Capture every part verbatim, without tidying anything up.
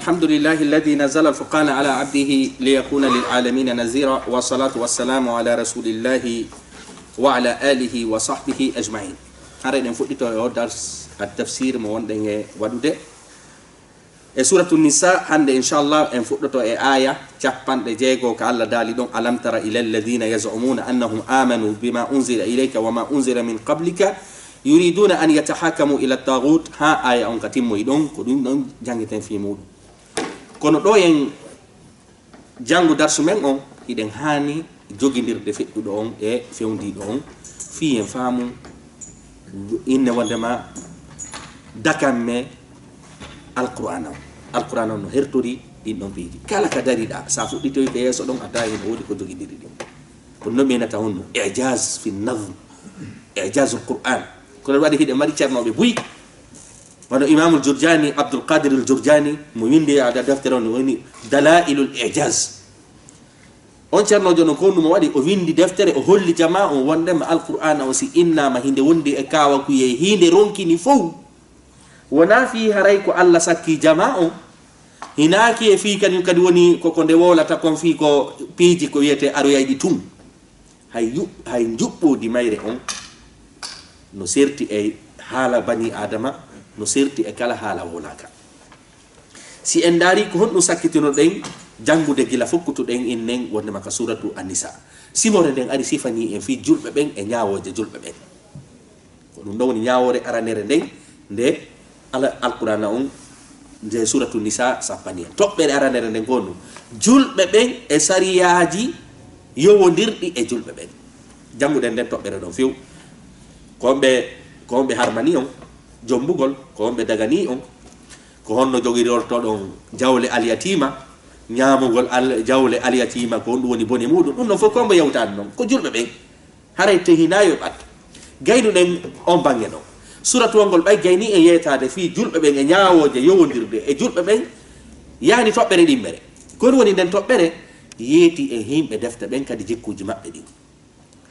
الحمد لله الذي نزل الفرقان على عبده ليكون للعالمين نذيرا، والصلاة والسلام على رسول الله وعلى آله وصحبه أجمعين. Hara eɗen fuɗɗito e o dars at tafsir mo wonɗen e waɗude. E Suratu Nisa, hannde, inchallah, en fuɗɗoto e aaya capanɗe jeego ka Allah daali ɗon: "Alam tara ila alladhina yaz'umuna annahum amanu bima unzila ilayka wa ma unzila min qablika yuriduna an yatahakamu ila taghut." Ha aaya on ka timmoyi ɗon, ko ɗum ɗon jangiten fii muɗum. Kono ɗo en janngu darsu men on, hiɗen haani jogindirde feƴƴuɗo on e fewndiiɗo on, fii en faamu inne wondema dakamme Alqur'aana on. Alqur'aana on no hertori ɗin ɗon piiji. Kala ka dariɗaa, sa fuɗɗitoyi ko yeeso ɗon, a tawi hino woodi ko jogindiri ɗum. Ko no ɓeynata honno? Ijaz fi nazm. Ijazul Qur'an. Kono waɗi hiɗen mari ceernooɓe buy. Wano Imamul Jurjani, Abdul Qadir al Jurjani, mo windi ada deftere on woni Dalailul Ijaz. On ceernoojo non ko honɗum o waɗi? O windi deftere, o holli jamaa on wondema Alqur'aana on si innaama hinde wondi e kaawakuye, hinde ronkini fow. Wonaa fii haray ko Allah sakki jamaa on. Hinaaki e fii kañum kadi woni ko, ko nde wowlata kon fii ko piiji ko wiyetee aroyayɗi tun. Hay yu-, hay njuɓɓudi mayre on no serti e haala bani Aadama, no serti e kala haala wowlaaka. Si en ndaari ko honɗum sakkitinoɗen janngude gila fokkutuɗen innen wondema ka Suratu An-Nisa. Simore nden ari sifanii en fii julɓe ɓen e ñaawooje julɓe ɓen. Ko ɗum ɗon woni ñaawoore aranere nden, nde Ala-, Alqur'aana on, nde Suratu Nisa sappani en. Toɓɓere aranere nden ko honɗum? Julɓe ɓen e sariyaaji yowondirɗi e julɓe ɓen. Jannguɗen nden toɓɓere ɗon few. Ko on ɓe, ko on ɓe harmani on jombugol, ko on ɓe dagani on, ko honno jogirirtoɗon jawle alyatiima, ñaamugol al-, jawle alyatiima, ko honɗum woni bone muɗum? Ɗum ɗon fof ko on ɓe yewtaani non, ko julɓe ɓen. Haray te hinaa yo ɓat. Gaynuɗen on baŋŋe ɗon. Suratuwol ngol ɓay gayni e yeetaade fii julɓe ɓen e ñaawooje yowondirde e julɓe ɓen, yaani toɓɓere ɗimmere. Ko ɗum woni nden toɓɓere? Yeeti e yimɓe defte ɓen kadi jikkuuji maɓɓe ɗin.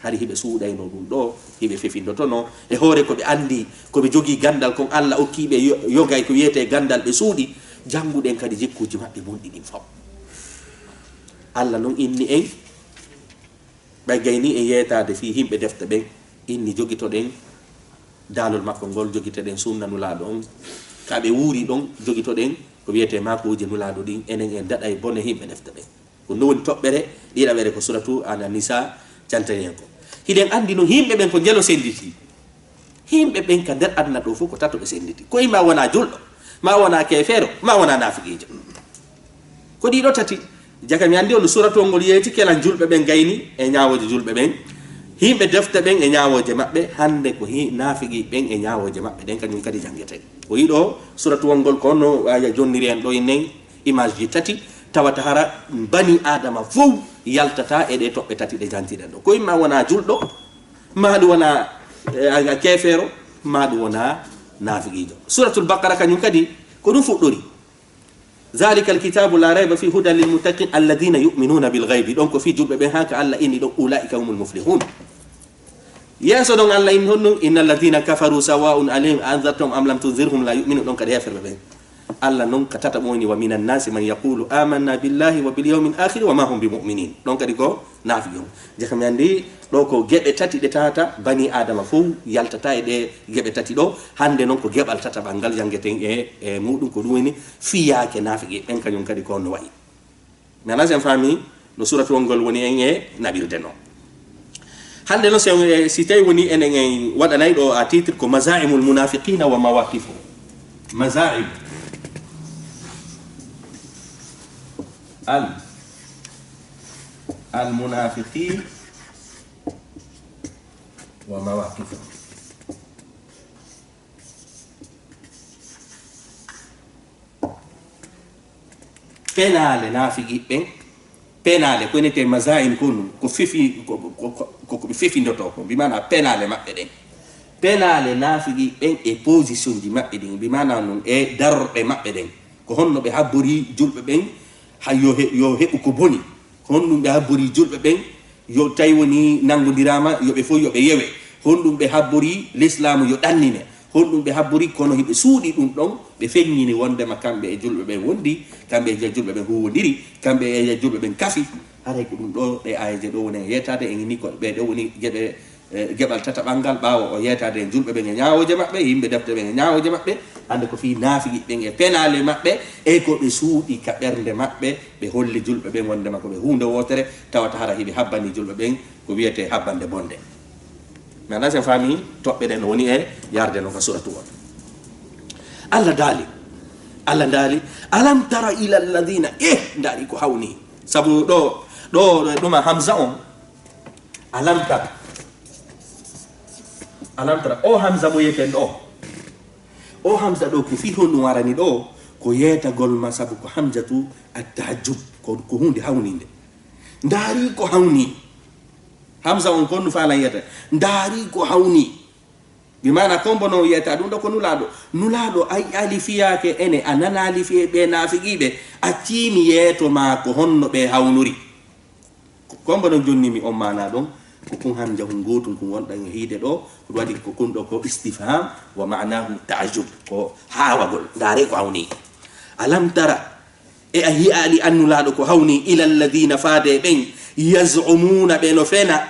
Hari hiɓe suuɗayno ɗum ɗo, hiɓe fefindotono e hoore ko ɓe anndi, ko ɓe jogii ganndal kon Allah okki ɓe yo-, yogay ko wiyetee ganndal ɓe suuɗi. Jannguɗen kadi jikkuuji maɓɓe bonɗi ɗin fow. Allah non inni en, ɓay gayni en yeetaade fii yimɓe defte ɓen, inni jogitoɗen daalol makko ngol, jogitoɗen sunna Nulaaɗo on, ka ɓe wuuri ɗon, jogitoɗen ko wiyetee maakuuji Nulaaɗo ɗin, enen en daɗay bone yimɓe defte ɓen. Ko ɗum woni toɓɓere ɗiɗaɓere, ko Suratu An-Nisa cantani en ko. Hiɗen anndi non yimɓe ɓen ko njelo sennditi. Yimɓe ɓen ka nder aduna ɗo fof ko tato ɓe sennditi. Ko imma wona julɗo, ma wona keefeero, ma wona naafiqiijo. Ko ɗiɗo tati. Jaka mi anndi on suratuwol ngol yeeti kelan julɓe ɓen gayni e ñaawooje julɓe ɓen. Yimɓe defte ɓen e ñaawooje maɓɓe, hannde ko hi-, naafiqi ɓen e ñaawooje maɓɓe ɗen, kañum kadi janngeten. O yiɗo suratuwol ngol ko no aya jonniri en ɗo innen image ji tati, tawata hara bani Aadama fow yaltata e ɗe toɓɓe tati ɗe jantiɗen ɗo. Ko imma wona julɗo, ma ɗum wona, eh, a keefeero, ma ɗum wona naafiqiijo. Suratul Baqara kañum kadi ko ɗum fuɗɗori. Zalikal kitabu la rayba fi hudan lil muttaqin alladhina yu'minuna bil ghaybi. Ɗon ko fii julɓe ɓen, haa ka Allah inni ɗon, ulaika humul muflihun. Yeeso ɗon Allah inni honɗum? Innal ladhina kafaru sawa'un alayhim a anzartahum am lam tunzirhum la yu'minun. Ɗon kadi heeferɓe ɓen. Allah non ka tataɓo woni, "Wa minan nasi man yaqulu amanna billahi wa bil yawmil akhir wa ma hum bi mu'minin." Ɗon kadi ko naafiqi on. Jaka mi anndi ɗo ko geɓe tati ɗe tawata bani Aadama fow yaltata e ɗe geɓe tati ɗo. Hannde non ko geɓal tataɓal ngal janngeten e, e muɗum, ko ɗum woni fiyaake naafiqi ɓen, kañum kadi ko no wayi. Mi anndaa si en faami no suratuwol ngol woni en e naɓirde non. Hannde non, si en, si tawi woni enen en waɗanay ɗo a titre ko Mazaimul Munafiqina wa Mawaqifu. Mazaim al, al Munafiqin wa Mawaqifu. Penaale naafiqi ɓen, penaale ko inete mazaim ko ɗum, ko fefi-, ko, ko, ko, ko, ko ɓe fefindotoo ko, bi maana penaale maɓɓe ɗen. Penaale naafiqi ɓen e position ji maɓɓe ɗin, bi maana non e darorɗe maɓɓe ɗen. Ko honno ɓe habbori julɓe ɓen, hay yo he-, yo heɓu ko boni. Ko honɗum ɓe habbori julɓe ɓen, yo tawi woni nanngondiraama, yo ɓe fof yo ɓe yewe. Honɗum ɓe habbori Lislaamu yo ɗannine. Honɗum ɓe habbori, kono hiɓe suuɗi ɗum ɗon, Ɓe feññini wondema kamɓe e julɓe ɓen wondi, kamɓe e julɓe ɓen huuwondiri, kamɓe e julɓe ɓen kafi. Haray ko ɗum ɗo ɗe aayeeje ɗo woni e yeetaade, en ni ko ɓe ɗo woni geɓe, eh, geɓal tataɓal ngal, ɓaawo o yeetaade e julɓe ɓen e ñaawooje maɓɓe, yimɓe defte ɓen e ñaawooje maɓɓe. Hannde ko fii naafiqi ɓen e penaale maɓɓe, e ko ɓe suuɗi ka ɓernde maɓɓe, ɓe holli julɓe ɓen wondema ko ɓe huunde wootere, tawata hara hiɓe habbani julɓe ɓen ko wiyetee habbande bonde. Mi anndaa si en faami toɓɓe ɗen no woni e yarde non ka suratu on. Allah daali, Allah daali, "Alam tara ila alladhina," eh, ndaari ko hawni. Sabu ɗo, ɗo, ɗo, ɗuma Hamza on. "Alam tara." "Alam tara." O Hamza mo yeten ɗo. O Hamza ɗo ko fii honɗum warani ɗo? Ko yeetagol ma sabu ko Hamzatu at-ta'ajjub. Ko, ko huunde hawninde. Ndaari ko hawni. Hamza on kon no faalan yiyata. Ndaari ko hawni. Bi maana kombo no yiyata ɗum ɗo ko Nulaaɗo. Nulaaɗo a yi'aali fiyaake ene, a nanaali fiyee ɓee naafiqiiɓe, accii mi yeeto maa ko honno ɓe hawnuri. Kombo no jonnii mi on maana ɗon, ko kun Hamza hun gootun kun wonɗan e hiide ɗo, ko ɗum waɗi ko kun ɗo ko istifham, wa ma'nahu ta'ajjub, ko haawagol. Ndaare ko hawni. Alam tara, e a yi'aali an Nulaaɗo ko hawni ila alladhina faade ɓen yaz'umuna ɓe no fena,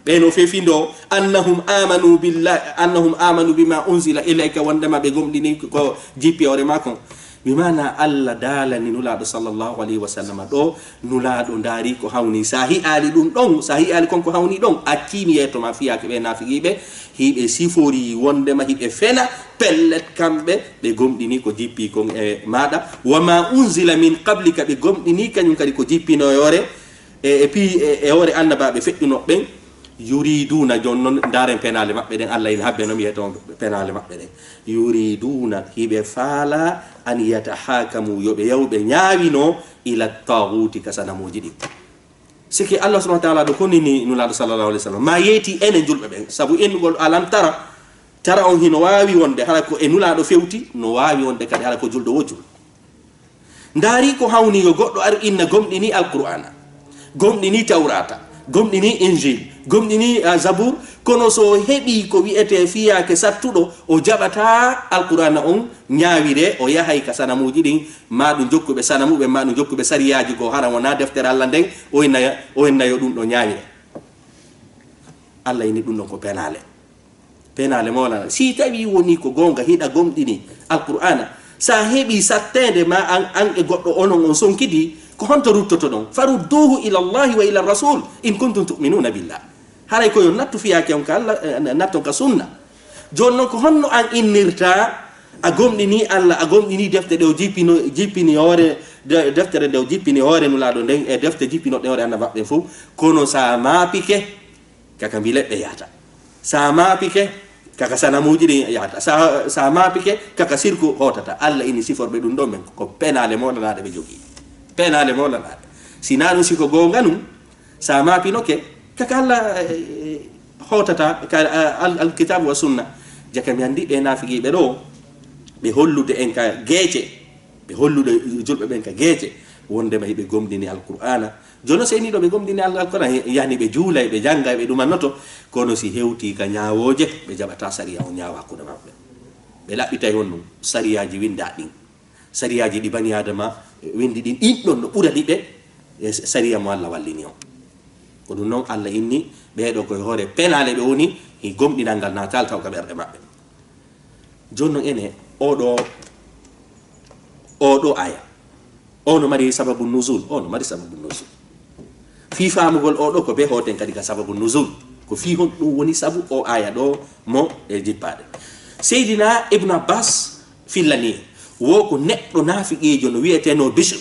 ɓe no fefindoo annahum amanu billahi, annahum amanu bima unzila ilayka, wondema ɓe gomɗini ko jippi hoore maa kon. Bi maana Allah daalani Nulaaɗo sallallahu alayhi wa sallam ɗo, Nulaaɗo ndaari ko hawni. Sa yi'aali ɗum ɗon, sa yi'aali kon ko hawni ɗon, accii mi yeeto maa fiyaake ɓe naafiqiiɓe, hiɓe siforii wondema hiɓe fena, pellet kamɓe ɓe gomɗini ko jippi kon e maaɗa. Wa ma unzila min qablika, ɓe gomɗini kañum kadi ko jippinoyoore e, e pii, e, e hoore annabaaɓe feƴƴunooɓe ɓen. Yuriduuna, jooni non ndaaren penaale maɓɓe ɗen, Allah ina habbe no mi yeeto on penaale maɓɓe ɗen. Yuriduuna, hiɓe faala, an yatahakamu, yo ɓe yahu ɓe ñaawino, ila taaguuti, ka sanamuuji ɗin. Sike Allah subhanahu wa ta'ala ɗo konnini Nulaaɗo sallallahu alayhi wa sallam, ma yeeti enen julɓe ɓen, sabu innugol alam tara, tara on hino waawi wonde hara ko e Nulaaɗo fewti, no waawi wonde kadi hara ko julɗo woo julɗo. Ndaari ko hawni yo goɗɗo ar inna gomɗini Alqur'aana, gomɗini Tawraata, gomɗini Injil, gomɗini, ah, Zabuur, kono so o heɓii ko wi'etee fiyaake sattuɗo, o jaɓataa Alqur'aana on ñaawiree, o yahay ka sanamuuji ɗin, maa ɗum jokkuɓe sanamuɓe, maa ɗum jokkuɓe sariyaaji goo, hara wonaa deftere Allah nden, o inna, o inna yo ɗum ɗo ñaawiree. Allah inni ɗum ɗon ko penaale. Penaale mawlana. Si tawii wonii ko goonga hiɗa gomɗini Alqur'aana, sa heɓii satteende ma an, an e goɗɗo onon on sonkidii, ko honto ruttotoɗon? Farudduuhu ila Allahi wa ila Rasul in kuntum tu'minuuna billah. Haray ko yo nattu fiyaake on ka Allah, eh, natton ka sunna. Jooni non ko honno an innirta a gomɗini Allah, a gomɗini defte ɗe o jippino, jippini hoore, de-, deftere nde o jippini hoore Nulaaɗo nden e defte jippinoɗe hoore annabaaɓe ɓen fof, kono sa maapike, kaka mbileɓɓe yahata. Sa maapike, kaka sanamuuji ɗin yahata. Sa, sa maapike, kaka sirku hootata. Allah ini siforɓe ɗum ɗon men. Ko penaale mawlanaaɗe ɓe jogii. Penaale mawlanaaɗe. Si naa ɗum si ko goonga nun, sa maapinoke, kaka Allah, eh, hootata, ka, eh, al, al kitabu wa sunna. Jaka mi anndi ɓe naafigiiɓe ɗo, ɓe hollude en ka geece, ɓe hollude julɓe ɓen ka geece, wondema hiɓe gomɗini Alqur'aana, Jono seniiɗo ɓe gomɗini Al-, Alqur'aan, yani ɓe juulay, ɓe janngay, ɓe ɗumannoto, kono si hewtii ka ñaawooje, ɓe jaɓataa sariya on ñaawa hakkunde maɓɓe. Ɓe laɓɓitay honɗum? Sariyaaji winndaaɗi ɗin. Sariyaaji ɗi bani Aadama winndi ɗin, ɗin ɗon no ɓurani ɓe e sariya mo Allah wallini on. Ko ɗum non Allah inni, ɓee ɗoo ko e hoore penaale ɓe woni, hi gomɗinal ngal naataali taw ka ɓerɗe maɓɓe. Jooni non ene, oo ɗoo, oo ɗoo aaya, oo no mari sababu nuzul, oo no mari sababu nuzul. Fii faamugol oo ɗoo ko bee hooten kadi ka sababu nuzul. Ko fii honɗum woni sabu oo aaya ɗoo mo e jippaade. Seydina Ibnu Abbas fillani, wo ko neɗɗo naafiqiijo no wi'eteenoo Bishr.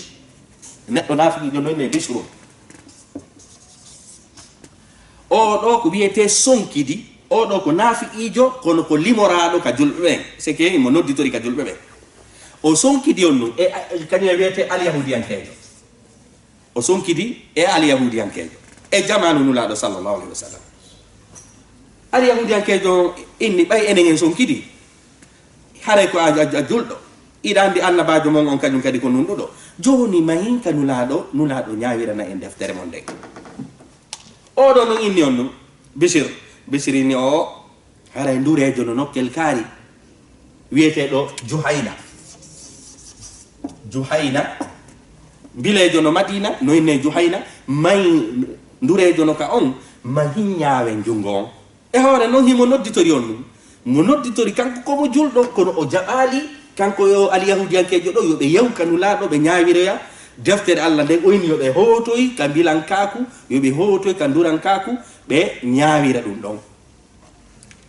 Neɗɗo naafiqiijo no wi'etee Bishrun. Oo ɗoo ko wi'etee sonkidi, oo ɗoo ko naafiqiijo, kono ko limoraaɗo ka julɓe ɓen. C'est que mo nodditori ka julɓe ɓen. O sonkidi on nun, e, e, kañum e wi'etee alyahuudiyankeejo. O sonkidi e alyahuudiyankeejo. E jamaanu Nulaaɗo sallallahu alayhi wa sallam. Alyahuudiyankeejo inni ɓay enen en sonkidi. Haray ko a, a, a julɗo. Iɗa anndi annabaajo mon on kañum kadi ko nunɗuɗo. Jooni mahin ka Nulaaɗo, Nulaaɗo ñaawirana en deftere mon nden. Oo ɗoo non inni on nun, Bisir. Bisir inni o, haray ndureejo no nokkel kaari, wi'eteeɗo Juhayna. Juhayna, mbileejo no Madina, no innee Juhayna, mahi ndureejo no ka on, mahi ñaawen junngo on. E hoore non, himo nodditori on ɗum. Mo nodditori kanko ko mo julɗo, kono o jaɓaali, kanko yo Alyahuudiyankeejo ɗo, yo ɓe yahu ka Nulaaɗo, ɓe ñaawiroya deftere Alla nden, o inni yo ɓe hootoy ka mbilankaaku, yo ɓe hootoy ka ndurankaaku, ɓe ñaawira ɗum ɗon.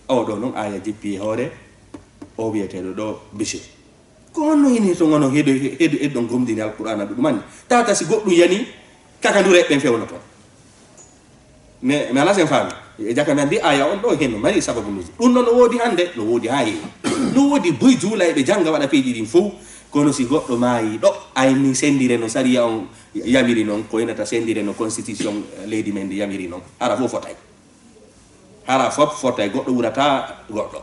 Oo ɗoo non aaya jippi e hoore o wi'eteeɗo ɗo Bishir. Ko honno hini to ngono heɗo, heɗo, heɗon gomdini Alqur'aana ɗuɗum anni? Tata si goɗɗum yani, kaka ndure ɓen fewnoto. Mais, mais ala sen faami. E jaka mi andi aya on ɗo hen no mari sababu nuzul. Ɗum ɗon no woodi hannde, no woodi haa heewi. No woodi buy juula e ɓe jannga waɗa peeji ɗin fow. Kono si goɗɗo maayi ɗo, ay ni sendire no sariya on yamiri non, ko enata sendire no constitution, eh, leydi men ndi yamiri non. Hara fof fotay. Hara fof fotay, goɗɗo wurata goɗɗo.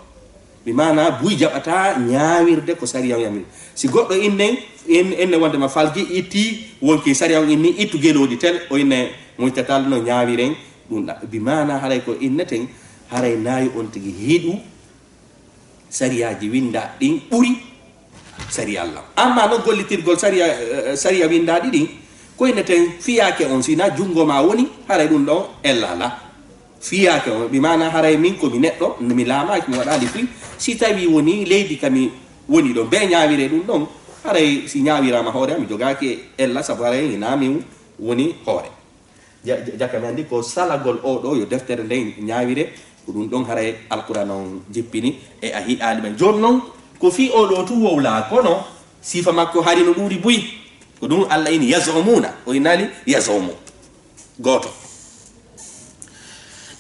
Bi maana buy jaɓata ñaawirde ko sariya on yamiri. Si goɗɗo innen, en, enne wonde ma falji itti, wonki sariya on inni, ittu gelooɗi tel, o inne muytatal no ñaawiren, ɗum ɗa. Bi maana haray ko inneten, haray naayi on tigi hiɗu sariyaaji winndaaɗi ɗin ɓuri sariya Alla. Amma non gollitirgol sariya, eh, sariya winndaaɗi ɗin, ko inneten fiyaake on, si na junngo ma woni, haray ɗum ɗon ella ala. Fiyaake on, bi maana haray min ko mi neɗɗo, mi laamaaki, mi waɗaali fii. Si tawi woni leydi ka mi woni ɗon, be ñaawire ɗum ɗon, haray si ñaawiraama hoore am, mi jogaaki ella, sabu haray hinaa min woni hoore. Ja-, ja-, jaka mi anndi ko salagol oo ɗoo yo deftere nden ñaawire, ko ɗum ɗon haray Alqur'aana on jippini e a hiɗaali men. Jooni non, ko fii oo ɗoo tun wowlaa, kono sifa makko hari no ɗuuɗi buy. Ko ɗum Alla ini yaz'umuna, o innaali yaz'umu. Gooto.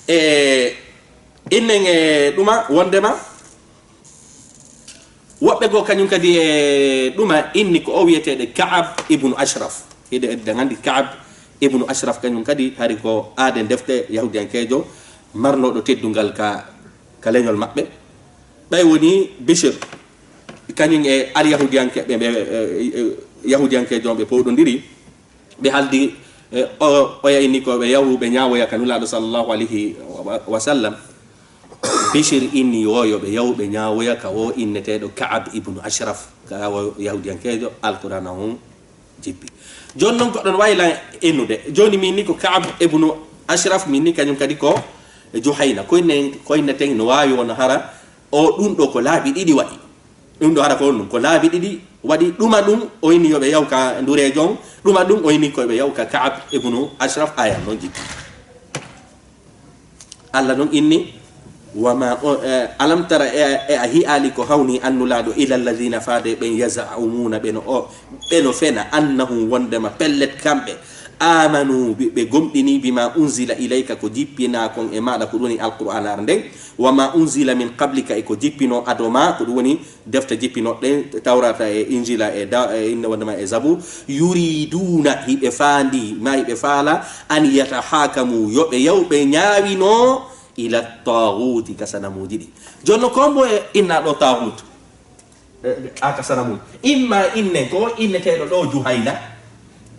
E innen e ɗuma wondema, woɓɓe goo kañum kadi e ɗuma inni ko o wiyeteeɗo Ka'ab ibnu Ashraf. Hiɗe edda nganndi Ka'ab ibnu Ashraf kañum kadi hari ko aaden defte yahudiyankeejo marnooɗo teddungal ka, ka leñol maɓɓe. Ɓay woni Bishir, kañum e alyahudiyanke ɓe, ɓe, e, e, yahudiyankeejo on ɓe powɗondiri. Ɓe haldi, e, o, oya inni ko ɓe yahu ɓe ñaawoya ka Nulaaɗo sallallahu alayhi wa, wa sallam. Bishir inni yo, yo ɓe yahu ɓe ñaawoya ka o inneteeɗo Ka'ab ibnu Ashraf, ka o yahudiyankeejo Alqur'aana on jippi. Jooni non ko ɗon wayla innude. Jooni min ni ko Ka'ab ibnu Ashraf, min ni kañum kadi ko Juhayna. Ko inne, ko inneten no waawi wona hara o ɗum ɗo ko laabi ɗiɗi waɗi. Ɗum ɗo hara ko honɗum? Ko laabi ɗiɗi waɗi. Ɗuma ɗum o inni yo ɓe yahu ka ndureejo on, ɗuma ɗum o inni ko yo ɓe yahu ka Ka'ab ibnu Ashraf, ayan non jippi. Alla non inni, wa ma, o, e, alam tara, e, e a hi'aali ko hawni an Nulaaɗo, ila alladhina, faade ɓen, yaz'umuna, ɓe no o, ɓe no fena, annahum, wondema pellet kamɓe, amanu, ɓe, ɓe gomɗini, bima unzila ilayka, ko jippinaa kon e maaɗa, ko ɗum woni Alqur'aana ar nden, wa ma unzila min qablika, e ko jippinoo ado ma, ko ɗum woni defte jippinoɗɗe, Tawrata e Injila e da-, e inne wondema e Zabur, yuriduuna, hiɓe faandi, ma hiɓe faala, an yatahakamu, yo ɓe yaw ɓe ñaawino, ila taaguuti, ka sanamuuji ɗi. Jooni non, ko mbo e inna ɗo taaguut? E, a ka sanamuuji. Imma inne ko inneteeɗo ɗo Juhayna.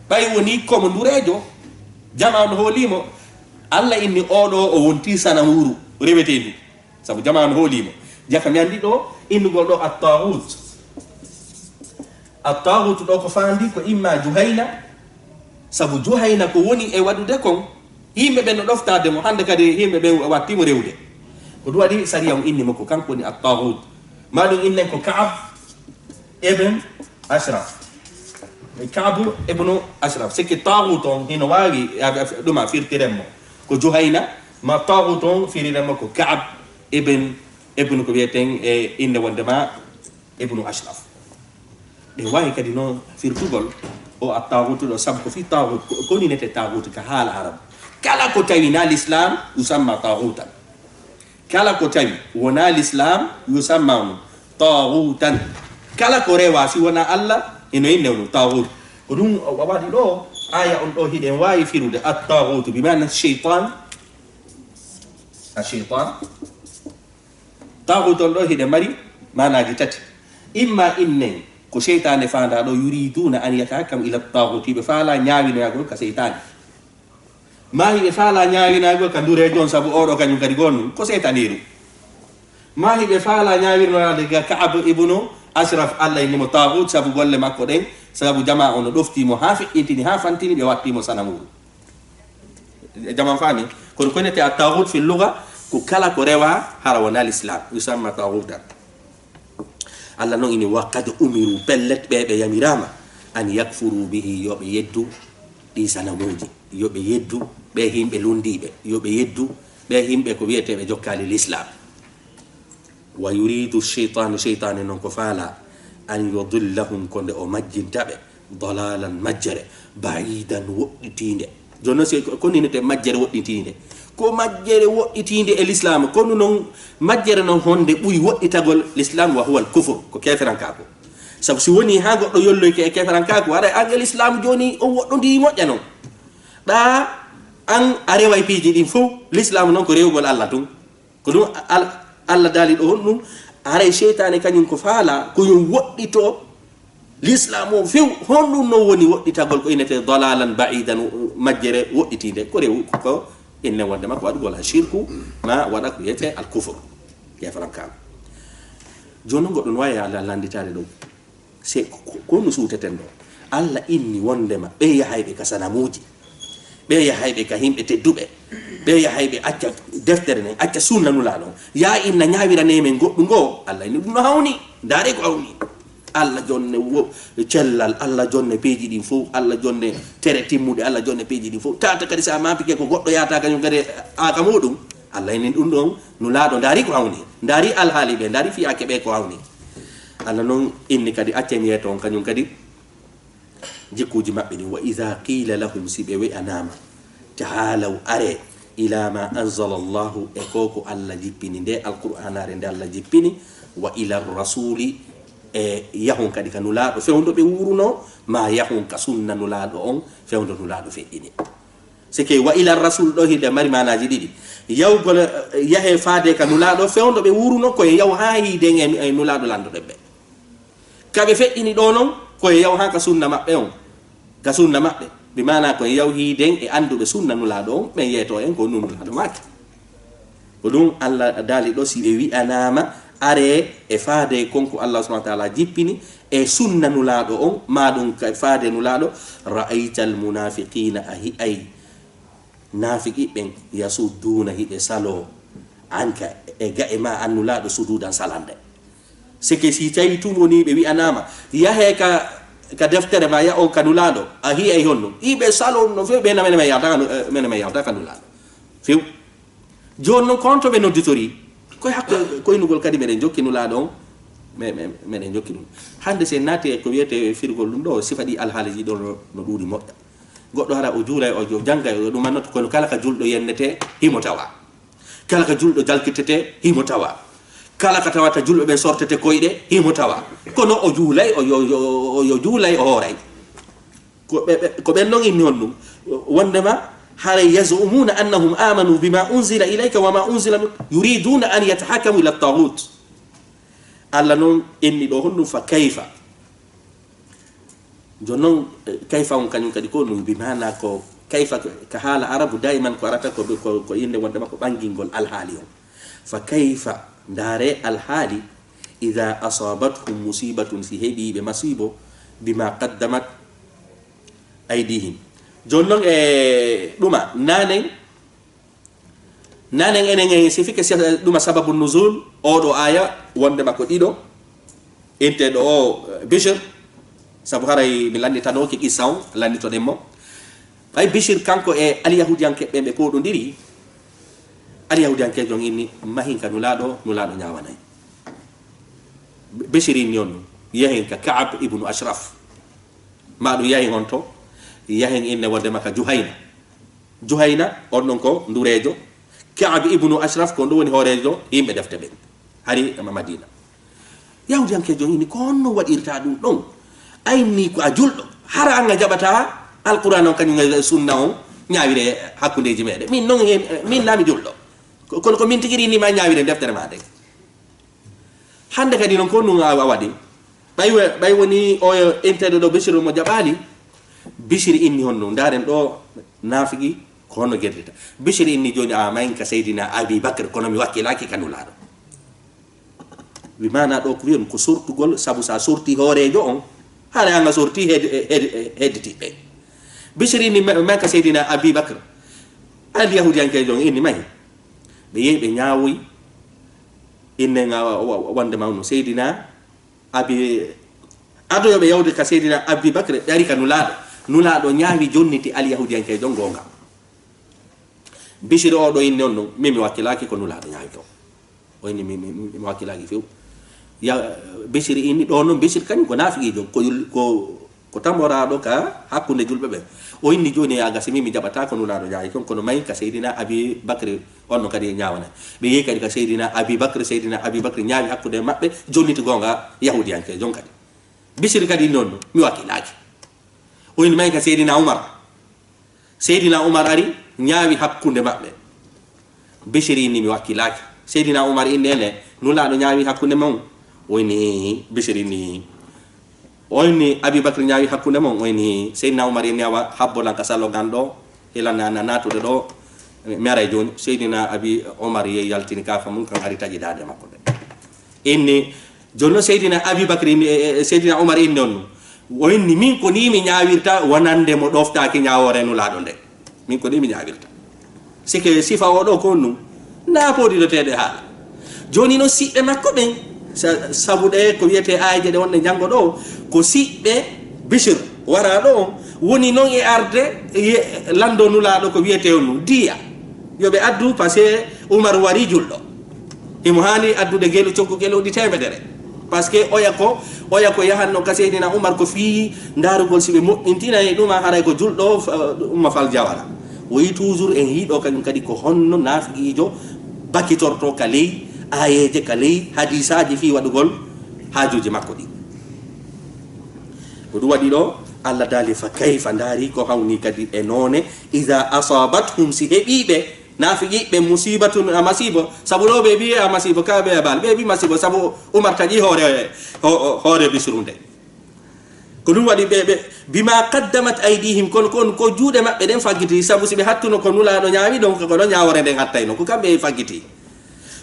Ɓay woni ko mo ndureejo, jamaa no hoolii mo. Alla inni oo ɗo o wonti sanamuuru reweteendu. Sabu jamaa no hoolii mo. Jaka mi anndi ɗo, innugol ɗo at-taaguut. At-taaguut ɗo ko faandi ko imma Juhayna. Sabu Juhayna ko woni e waɗude kon, yimɓe ɓen no ɗoftaade mo, hannde kadi yimɓe ɓen watti mo rewde. Ko ɗum waɗi sariya on inni mo ko kanko woni at-taaguut. Ma ɗum innen ko Ka'ab ibn Ashraf. Ka'ab ibn Ashraf. Sikki taaguut on hino waawi, a, a, ɗum a firtiren mo ko Juhayna, ma taaguut on firiren mo ko Ka'ab ibn, ibn ko wiyeten e innde wondema ibnu Ashraf. Ɓe waawi kadi noon firtugol o at-taaguutu ɗo, sabu ko fii taaguutu, ko, ko woni nete taaguutu ka haala Arabu. Kala ko tawi na Lislaam, yusamma taaguutan. Kala ko tawi wona Lislaam, yusamma on taaguutan. Kala ko rewa si wona Alla, ino inne on taaguutu. Ko ɗum o waɗi ɗo, aaya on ɗo hiɗen waawi firude at-taaguutu, bi maana shaytaan. A shaytaan. Taaguutu on ɗo hiɗe mari maanaaji tati. Imma innen ko seytaane faandaa ɗo, yuriduuna an yatahakkamu ila taaguuti, hiɓe faalaa ñaawinoyagol ka seytaane. Maa hiɓe faalaa ñaawinoyagol ka ndureejo on, sabu oo ɗo kañum kadi ko honɗum? Ko seytaneeru. Maa hiɓe faalaa ñaawinoyaade ga Ka'ab ibnu Ashraf, Alla inni mo taaguut, sabu golle makko ɗen Sabu jama o no ɗoftii mo haa feƴƴintini, haa fantini, ɓe wattii mo sanamuuru. Jama faami? Kono ko innetee a taaxuut fi luga, ko kala ko rewaa hara wonaa l'islam, yusamma taaxuutan. Allah noon ini, wa qad umiru, pellet ɓe, ɓe yamiraama, an yakfuru bihi, yo ɓe yeddu ɗi sanamuuji, yo ɓe yeddu ɓe yimɓe lunndiiɓe, yo ɓe yeddu ɓe yimɓe ko wiyetee ɓe jokkaali l'islam. Wa yuridu sheytaanu, sheytaane noon ko faalaa, an yudillahum, ko nde o majjinta ɓe, dalalan, majjere, ba'idan, woɗɗitiinde. Jooni noon, si ko, ko ni innetee majjere woɗɗitiinde, ko majjere woɗɗitiinde e lislaam, kono noon majjere noon honde ɓuri woɗɗitagol lislaam, wa huwa al kufur, ko keeferankaaku. Sabu si wonii haa goɗɗo yolloyke e keeferankaaku, haray aan e lislaam jooni on woɗɗondii moƴƴa noon. Ɗaa aan a reway piiji ɗin fof, lislaam noon ko rewugol Allah tun. Ko ɗum Al-, Allah daali ɗo honɗum, haray seytaane kañum ko faalaa, ko yo woɗɗito lislaam o few. Honɗum noon woni woɗɗitagol ko innetee dalalan ba'idan, majjere woɗɗitiinde? Ko rewu ko inne wonde makko waɗugol a shirku, ma waɗa ko wiyetee al kufur, keeferankaaku. Jooni noon goɗɗo no waawi Allah lannditaade ɗum. Se ko, ko, ko no suuteten ɗo. Allah inni wondema ɓe yahayɓe ka sanamuuji, ɓe yahayɓe ka yimɓe tedduɓe, ɓe yahayɓe acca deftere nden, acca sunna Nulaaɗo on, yaa inna ñaawiranee men goɗɗum ngo. Allah inni ɗum no hawni, ndaaree ko hawni. Allah jonne wo-, cellal, Allah jonne peeji ɗin fof, Allah jonne tere timmuɗe, Allah jonne peeji ɗin fof. Tata kadi sa mampike ko goɗɗo yahata kañum kadi a ka muɗum. Allah inni ɗum ɗon Nulaaɗo, ndaari ko hawni, ndaari alhaali ɓe, ndaari fiyaake ɓe ko hawni. Allah noon inni kadi, accen yeeto on kañum kadi jikkuuji maɓɓe ɗin. Wa iza qila lahum, si ɓe wi'anaama, tahaalaw, aree, ila ma anzala Allahu, e ko ko Allah jippini, nde Alqur'aanaare nde Allah jippini, wa ila rasuli, e yahon kadi ka Nulaaɗo fewndo ɓe wuuruno, ma yahon ka sunna Nulaaɗo on fewndo Nulaaɗo feƴƴini. Sike wa ila rasul ɗo hiɗe mari maanaaji ɗiɗi. Yawgol, eh, yahe faade ka Nulaaɗo fewndo ɓe wuuruno, ko e yaw haa hiiden e, e Nulaaɗo lanndo ɗebbe. Ka ɓe feƴƴini ɗo non, ko e yaw haa ka sunna maɓɓe on. Ka sunna maɓɓe. Bi maanaa ko e yaw hiiden e annduɓe sunna Nulaaɗo on, ɓen yeeto en ko nun Nulaaɗo maaki. Ko ɗum Allah daali ɗo, si ɓe wi'anaama, aree e faade kon ko Allah subhanahu wa ta'ala jippini, e sunna Nulaaɗo on, maa ɗum ka faade Nulaaɗo, ra'aytal munafiqina, a hi'ay naafiqi ɓen, yasudduuna, hiɓe saloo, anka, e ga e ma an Nulaaɗo, suduudan salande. Sike si tawi tun woni ɓe wi'anaama, yahee ka, ka deftere ma, yahon ka Nulaaɗo, a hi'ay honno? Hiɓe salon no feewi, ɓe na mene men yahata ka nu-, eh, mene men yahata ka Nulaaɗo. Few. Jooni noon, ko on to ɓe nodditorii? Koye hakko koynugol kadi meɗen jokki Nulaaɗo on. Me-, me-, meɗen jokki ɗum. Hannde si en naati e ko wiyetee firgol ɗum ɗo, sifa ɗi alhaaliiji ɗo no, no ɗuuɗi moƴƴa. Goɗɗo hara o juulay, o jo-, janngay, o ɗumannoto, kono kala ka julɗo yennetee, himo tawa. Kala ka julɗo jalkitetee, himo tawa. Kala ka tawata julɓe ɓen sortete koyɗe, himo tawa. Kono o juulay, o yo, yo, o yo juulay, o hooray. Ko ɓe, ɓe, ko ɓen non inni honɗum? Wondema haray yaz'umuna annahum amanu bima unzila ilayka wa ma unzila min, yuriduna an yatahakamu ila taghut. Allah non inni ɗo honɗum? Fa kayfa? Jon non, eh, kayfa on kañum kadi ko ɗum bi maana ko kayfa ka haala arabu daiman ko arata ko, ko, ko innde wondema ko ɓangingol alhaali on. Fa kayfa, ndaare alhaali, ida asabathum musibatun, si heɓi ɓe masibo, bima qaddamat aydihim. Jon non e ɗuma, nanen, nanen enen e sifike si-, ɗuma sababu nuzul, oɗo aya, wondema ko ɗiɗo, inteɗo o, eh, Bishir, sabu haray mi lannditanoki qissa on, lannditoɗen mo. Ɓay Bishir kanko e alyahudiyanke ɓen ɓe pooɗondiri, alyahudiyankejo on inni mahin ka Nulaaɗo, Nulaaɗo ñaawanay. Bishir inni on ɗum, yahen ka Ka'ab ibnu Ashraf. Ma ɗum yahen on to, yahen inne wondema ka Juhayna. Juhayna, on ɗon ko ndureejo. Ka'ab ibnu Ashraf ko ɗum woni hooreejo yimɓe defte ɓen. Hari e Madina. Yahudiyankejo ini, ko honno waɗirta ɗum ɗon? Ayni ko a julɗo. Hara an a jaɓata Alqur'an on kañum e sunna on ñaawire hakkundeji meɗen. Min non hen, min na mi julɗo. Ko, kono ko min tigi rini ma ñaawire deftere ma nden. Hannde kadi non ko ɗum a, a waɗi. Ɓay we-, ɓay woni oyo inteɗo ɗo Bishir mo jaɓaali. Bishir inni honno. Ndaaren ɗo naafiki ko honno gerdita. Bishir inni jooni a mayin ka Seydina Abi Bakr kono mi wakkilaaki ka Nulaaɗo. Wi maana ɗo ko wiyon ko sortugol, sabu sa sorti hooreejo on, Hara anga sorti hed-, hed-, hedditi ɓe. Bisiri ni ma-, manka Seydina Abi Bakr. Al Yahudiyankeejo on inni mahi. Ɓe yehi ɓe ñaawoyi. Inne nga wa-, wa-, wonde mawno Seydina Abi, adoyoɓe yawde ka Seydina Abi Bakr, ɓe ari ka Nulaaɗo. Nulaaɗo ñaawi jonniti Al Yahudiyankeejo on goonga. Bisiri o ɗo inni on ɗum, min mi wakkilaaki ko Nulaaɗo ñaawi ko. O inni mi, mi, mi, mi wakkilaaki few. Ya, Bisiri inni ɗo noon, Bisiri kañum ko naafiqiijo, ko yul-, ko, ko tamboraaɗo ka hakkunde julɓe ɓen. O inni jooni a gasi min mi jaɓataa ko Nulaaɗo ñaawi kon, kono mayi ka Seydina Abi Bakri on no kadi e ñaawana. Ɓe yehi kadi ka Seydina Abi Bakri, Seydina Abi Bakri ñaawi hakkunde maɓɓe, jonniti goonga Yahudiyankeejo on kadi. Bisiri kadi inni on ɗum, mi wakkilaaki. O inni mayi ka Seydina Umar. Seydina Umar ari, ñaawi hakkunde maɓɓe. Bisiri inni mi wakkilaaki. Seydina Umar inni ene, Nulaaɗo ñaawi hakkunde mon? O inni, Bisiri inni, o inni, Abi Bakri ñaawi hakkunde mon? O inni, Seydina Umar inni, awa, habbo lan ka salo ngan ɗo, hilan na, na, naatude ɗo, mi aray jooni. Seydina Abi Umar yehi yaltini kaafa mum, kan ari taƴi daande makko nde. Inni, jooni noon Seydina Abi Bakri, e, e, Seydina Umar inni on, o inni, min ko nii mi ñaawirta wonande mo ɗoftaaki ñaawoore Nulaaɗo nde. Min ko nii mi ñaawirta. Sike sifa o ɗo ko on ɗum, naa poodidoteeɗe haala. Jooni noon siɓɓe makko ɓen, sa-, sabu ɗe ko wiyetee aayeje ɗe wonɗe janngo ɗo, ko siɓɓe Bisir wara ɗo, woni noon e arde, ye-, lanndo Nulaaɗo ko wiyetee on ɗum, diya. Yo ɓe addu, parce que Umar wari julɗo. Himo haani addude gelo, coggu gelooɗi teemedere. Parce que oya ko, oya ko yahanno ka Seydina Umar ko fii ndaarugol si ɓe moƴƴintina e ɗuma, haray ko julɗo, fa-, umma fal jawara. O yi toujours en yiɗo kañum kadi ko honno naafiqiijo bakitorto ka ley aayeeje, ka ley hadiisaaji fii waɗugol haajuuji makko ɗi. Ko ɗum waɗi ɗo, Allah daali, "Fa kayfa", ndaari ko hawni kadi e noone, "iza asabathum", si heɓii ɓe, naafiqiiɓe, "musibatun", a masiibo, sabu ɗo ɓe mbiye a masiibo, ka ɓe e baal, ɓe mbi masiibo, sabu Umar taƴi hoore, ho-, ho-, hoore Bisru nde. Ko ɗum waɗi ɓe, ɓe, "bima qaddamat aydihim", kono ko on, ko juuɗe maɓɓe ɗen faggiti, sabu si ɓe hattuno ko Nulaaɗo ñaawi ɗon, ko ɗon ñaawore nden hattayno, ko kamɓe faggiti.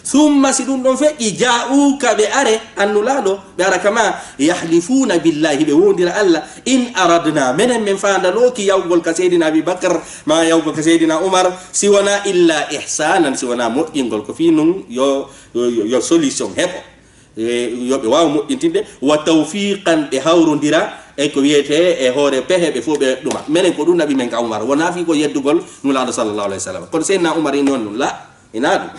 Summa, si ɗum ɗon feƴƴi, jaa'uuka, ɓe are, an Nulaaɗo, ɓe ara kama, "yahlifuuna billahi", ɓe wowndira Allah, "in aradna", menen men faandanooki yawgol ka Seydina Abi Bakr, ma yawgol ka Seydina Umar, si wonaa illa ihsaanan, si wonaa moƴƴingol, ko fii nun yo, yo, yo, yo solution heɓo. E, yo ɓe waaw moƴƴintinde, "wa tawfiqan", ɓe hawrondira, e ko wiyetee e hoore pehe, ɓe fof ɓe ɗuma. Menen ko ɗum naɓi men ka Umar, wonaa fii ko yeddugol Nulaaɗo sallallahu alayhi wa sallam. Kono Seydina Umar ini on ɗum, la. Ina ɗum.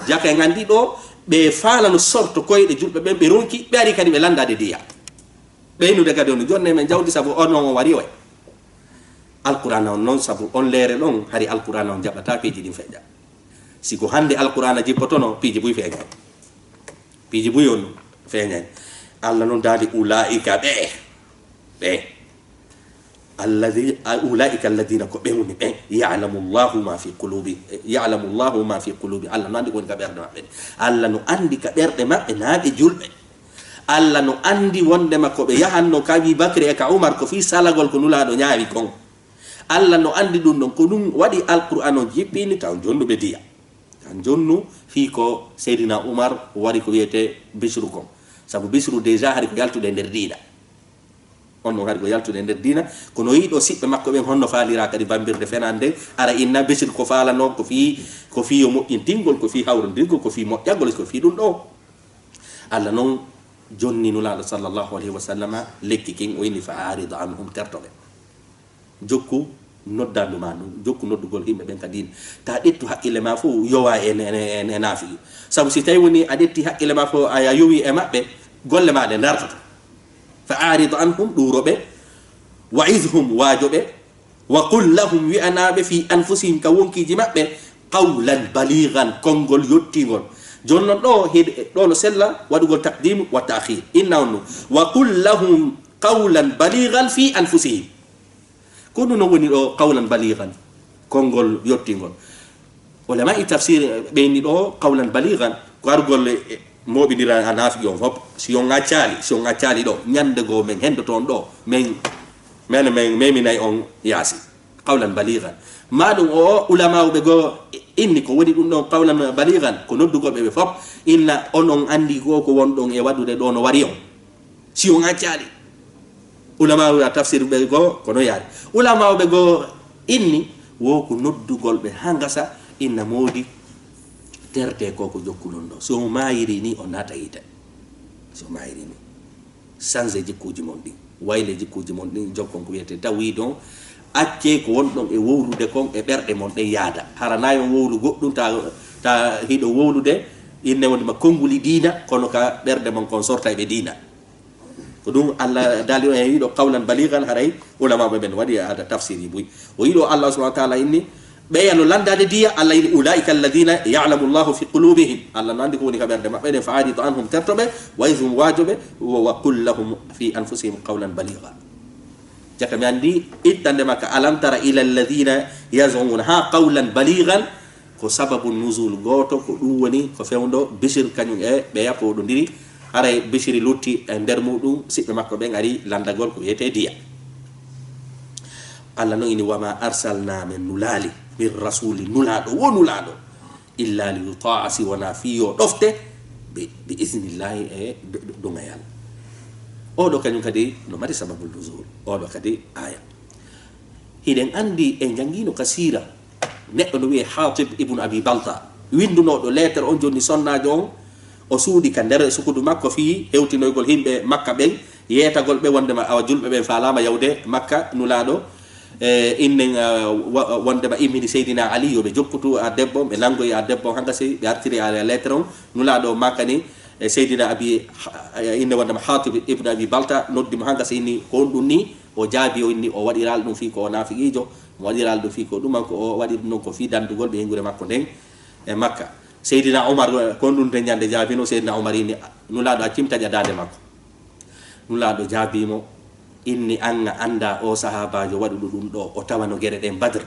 Jaka en anndi ɗo, ɓe faalano sorto koyɗe julɓe ɓen, ɓe ronki, ɓe ari kadi ɓe lanndaade diya. Ɓeynude kadi on, jonne men jawdi sabu on on wari o e. Alqur'aana on noon, sabu on leere ɗon, hari Alqur'aana on jaɓataa piiji ɗin feƴƴa. Si ko hannde Alqur'aana jippotono, piiji buy feeñay. Piiji buy on feeñay. Allah noon daali, "Ulaa'ika", ɓe. Ɓe. Alladhi, a, "ulaa'ika alladhina", ko ɓe woni ɓen, "ya'lamu Allahu ma fi qulubi", "ya'lamu Allahu ma fi qulubi", Allah no anndi ko woni ka ɓerɗe maɓɓe ɗe. Allah no anndi ka ɓerɗe maɓɓe, naa ɓe julɓe. Allah no anndi wondema ko ɓe yahanno ka Abi Bakri e ka Umar ko fii salagol ko Nulaaɗo ñaawi kon. Allah no anndi ɗum ɗon, ko ɗum waɗi Alqur'aan on jippini taw jonnuɓe diya. Taw jonnu fii ko Seydina Umar wari ko wiyetee Bisru kon. Sabu Bisru déjà hari ko yaltude e nder diina. On ɗon hari ko yaltude e nder diina, kono yiɗo siɓɓe makko ɓen honno faalira kadi bambirde fenande, ara inna Bisri ko faalano, ko fii, ko fii yo moƴƴintingol, ko fii hawrondirgol, ko fii moƴƴagol, ko fii ɗum ɗo. Allah non jonni Nulaaɗo sallallahu alayhi wa sallama lekki kin, o inni, "Fa a'rid anhum", terto ɓe. Jokku noddandu ma ndun, jokku noddugol yimɓe ɓen ka diina. Ta ƴettu haqqille ma fof yowa e, e, e, e naafiqi. Sabu si tawi woni a ƴetti haqqille ma fof a, a yowi e maɓɓe, golle ma ɗe dartoto. "Fa a'rid anhum", ɗuuro ɓe, "wa'izhum", waajo ɓe, "wa qul lahum", wi'anaa ɓe, "fi anfusihim", ka wonkiiji maɓɓe, "qawlan balighan", konngol yottingol. Jooni non ɗo, heedi, ɗo no sella waɗugol taqdim wa ta'khir. Inna on no, "wa qul lahum qawlan balighan fi anfusihim". Ko ɗum non woni ɗo qawlan balighan, konngol yottingol. Ulama i tafsir ɓeyni ɗo qawlan balighan, ko argol e mooɓindira a naafiqi on fof. Si on accali, si on accali ɗo, ñande goo men hendoto on ɗo, men, men, men meminay on yaasi. Qawlan balighan. Ma ɗum o ulamaaɓe goo inni ko woni ɗum ɗon qawlan balighan, ko noddugol ɓe ɓe fof, inna on on anndi goo ko wonɗon e waɗude ɗo no wari on. Si on accali. Ulamaaɓe tafsir ɓe goo, kono yaari. Ulamaaɓe goo inni, wo ko noddugol ɓe haa ngasa, inna moodi terte ko ko jokkuɗon ɗo. Si on maayiri ni, on naata yiite. Si on maayiri ni, sanse jikkuuji mon ɗin, wayle jikkuuji mon ɗin, jokkon ko wiyetee tawhiid on, accee ko wonɗon e wowlude kon e ɓerɗe mon ɗen yaada. Hara na yo on wowlu goɗɗum, ta, ta hiɗo wowlude, inne wonde ma konnguli diina, kono ka ɓerɗe mon kon sorta e ɓe diina. Ko ɗum Allah daali on e yiɗo qawlan baligan, haray ulamaaɓe ɓen waɗi aada tafsiri buy. O yiɗo Allah subhanahu wa ta'ala inni, ɓeya no landaade diya, Allah inni, "Ulaika alladhina ya'lamu Allahu fi qulubihim." Allah no anndi ko woni ka ɓernde maɓɓe ɗen, "Fa'arid anhum," terto ɓe, "Wa idhum," waajo ɓe, "wa, wa qul lahum fi anfusihim qawlan baliga." Jaka mi anndi ittande makka, "Alam tara ila alladhina yaz'umuna," ha qawlan baligan, ko sababu nuzul gooto, ko ɗum woni ko fewndo Bishir kañum e ɓeya pooɗondiri. Haray Bishiri lutti e nder muɗum, siɓɓe makko ɓen ari landagol ko wiyetee diya. Allah no ini, "Wa ma arsalna," men nulaali, "min rasuli," nulaaɗo, wo nulaaɗo, "illa li yuta'a," si wonaa fii yo ɗofte, bi, bi isnillahi, e do-, do-, duŋayal. Oɗo kañum kadi no mari sababul nuzul, oɗo kadi aya. Hiɗen anndi, en janngiino ka siira, neɗɗo no wiyee Hatib ibn Abi Balta, winndunooɗo leetere on, jonni sonnaajo on, o suuɗi ka nder sukudu makko fii hewtinoygol yimɓe Makka ɓen, yeetagol ɓe wonndema awa julɓe ɓen faalaama yawde Makka, nulaaɗo, e, innen, a, wa-, wonndema immini Seydina Ali, yo ɓe jokkutu a debbo, ɓe nanngoyi a debbo, hanga sey ɓe artiri a leetere on, nulaaɗo makkani, e, Seydina Abi, ha-, inne wonndema Hatib ibn Abi Balta, noddi mo hanga sey inni, "Ko honɗum ni?" O jaabi, o inni, o waɗiraali ɗum fii ko o naafiqiijo, mo waɗiraali ɗum fii ko ɗuman, ko o waɗiri ɗum ko fii danndugol ɓe hengure makko nden e Makka. Seydina Umar, ko honɗum nden ñande jaabino, Seydina Umar inni, nulaaɗo accim taƴa daande makko. Nulaaɗo jaabii mo, inni, "An a anndaa o sahaabaajo waɗuɗo ɗum ɗo, o tawano gere ɗen Badr.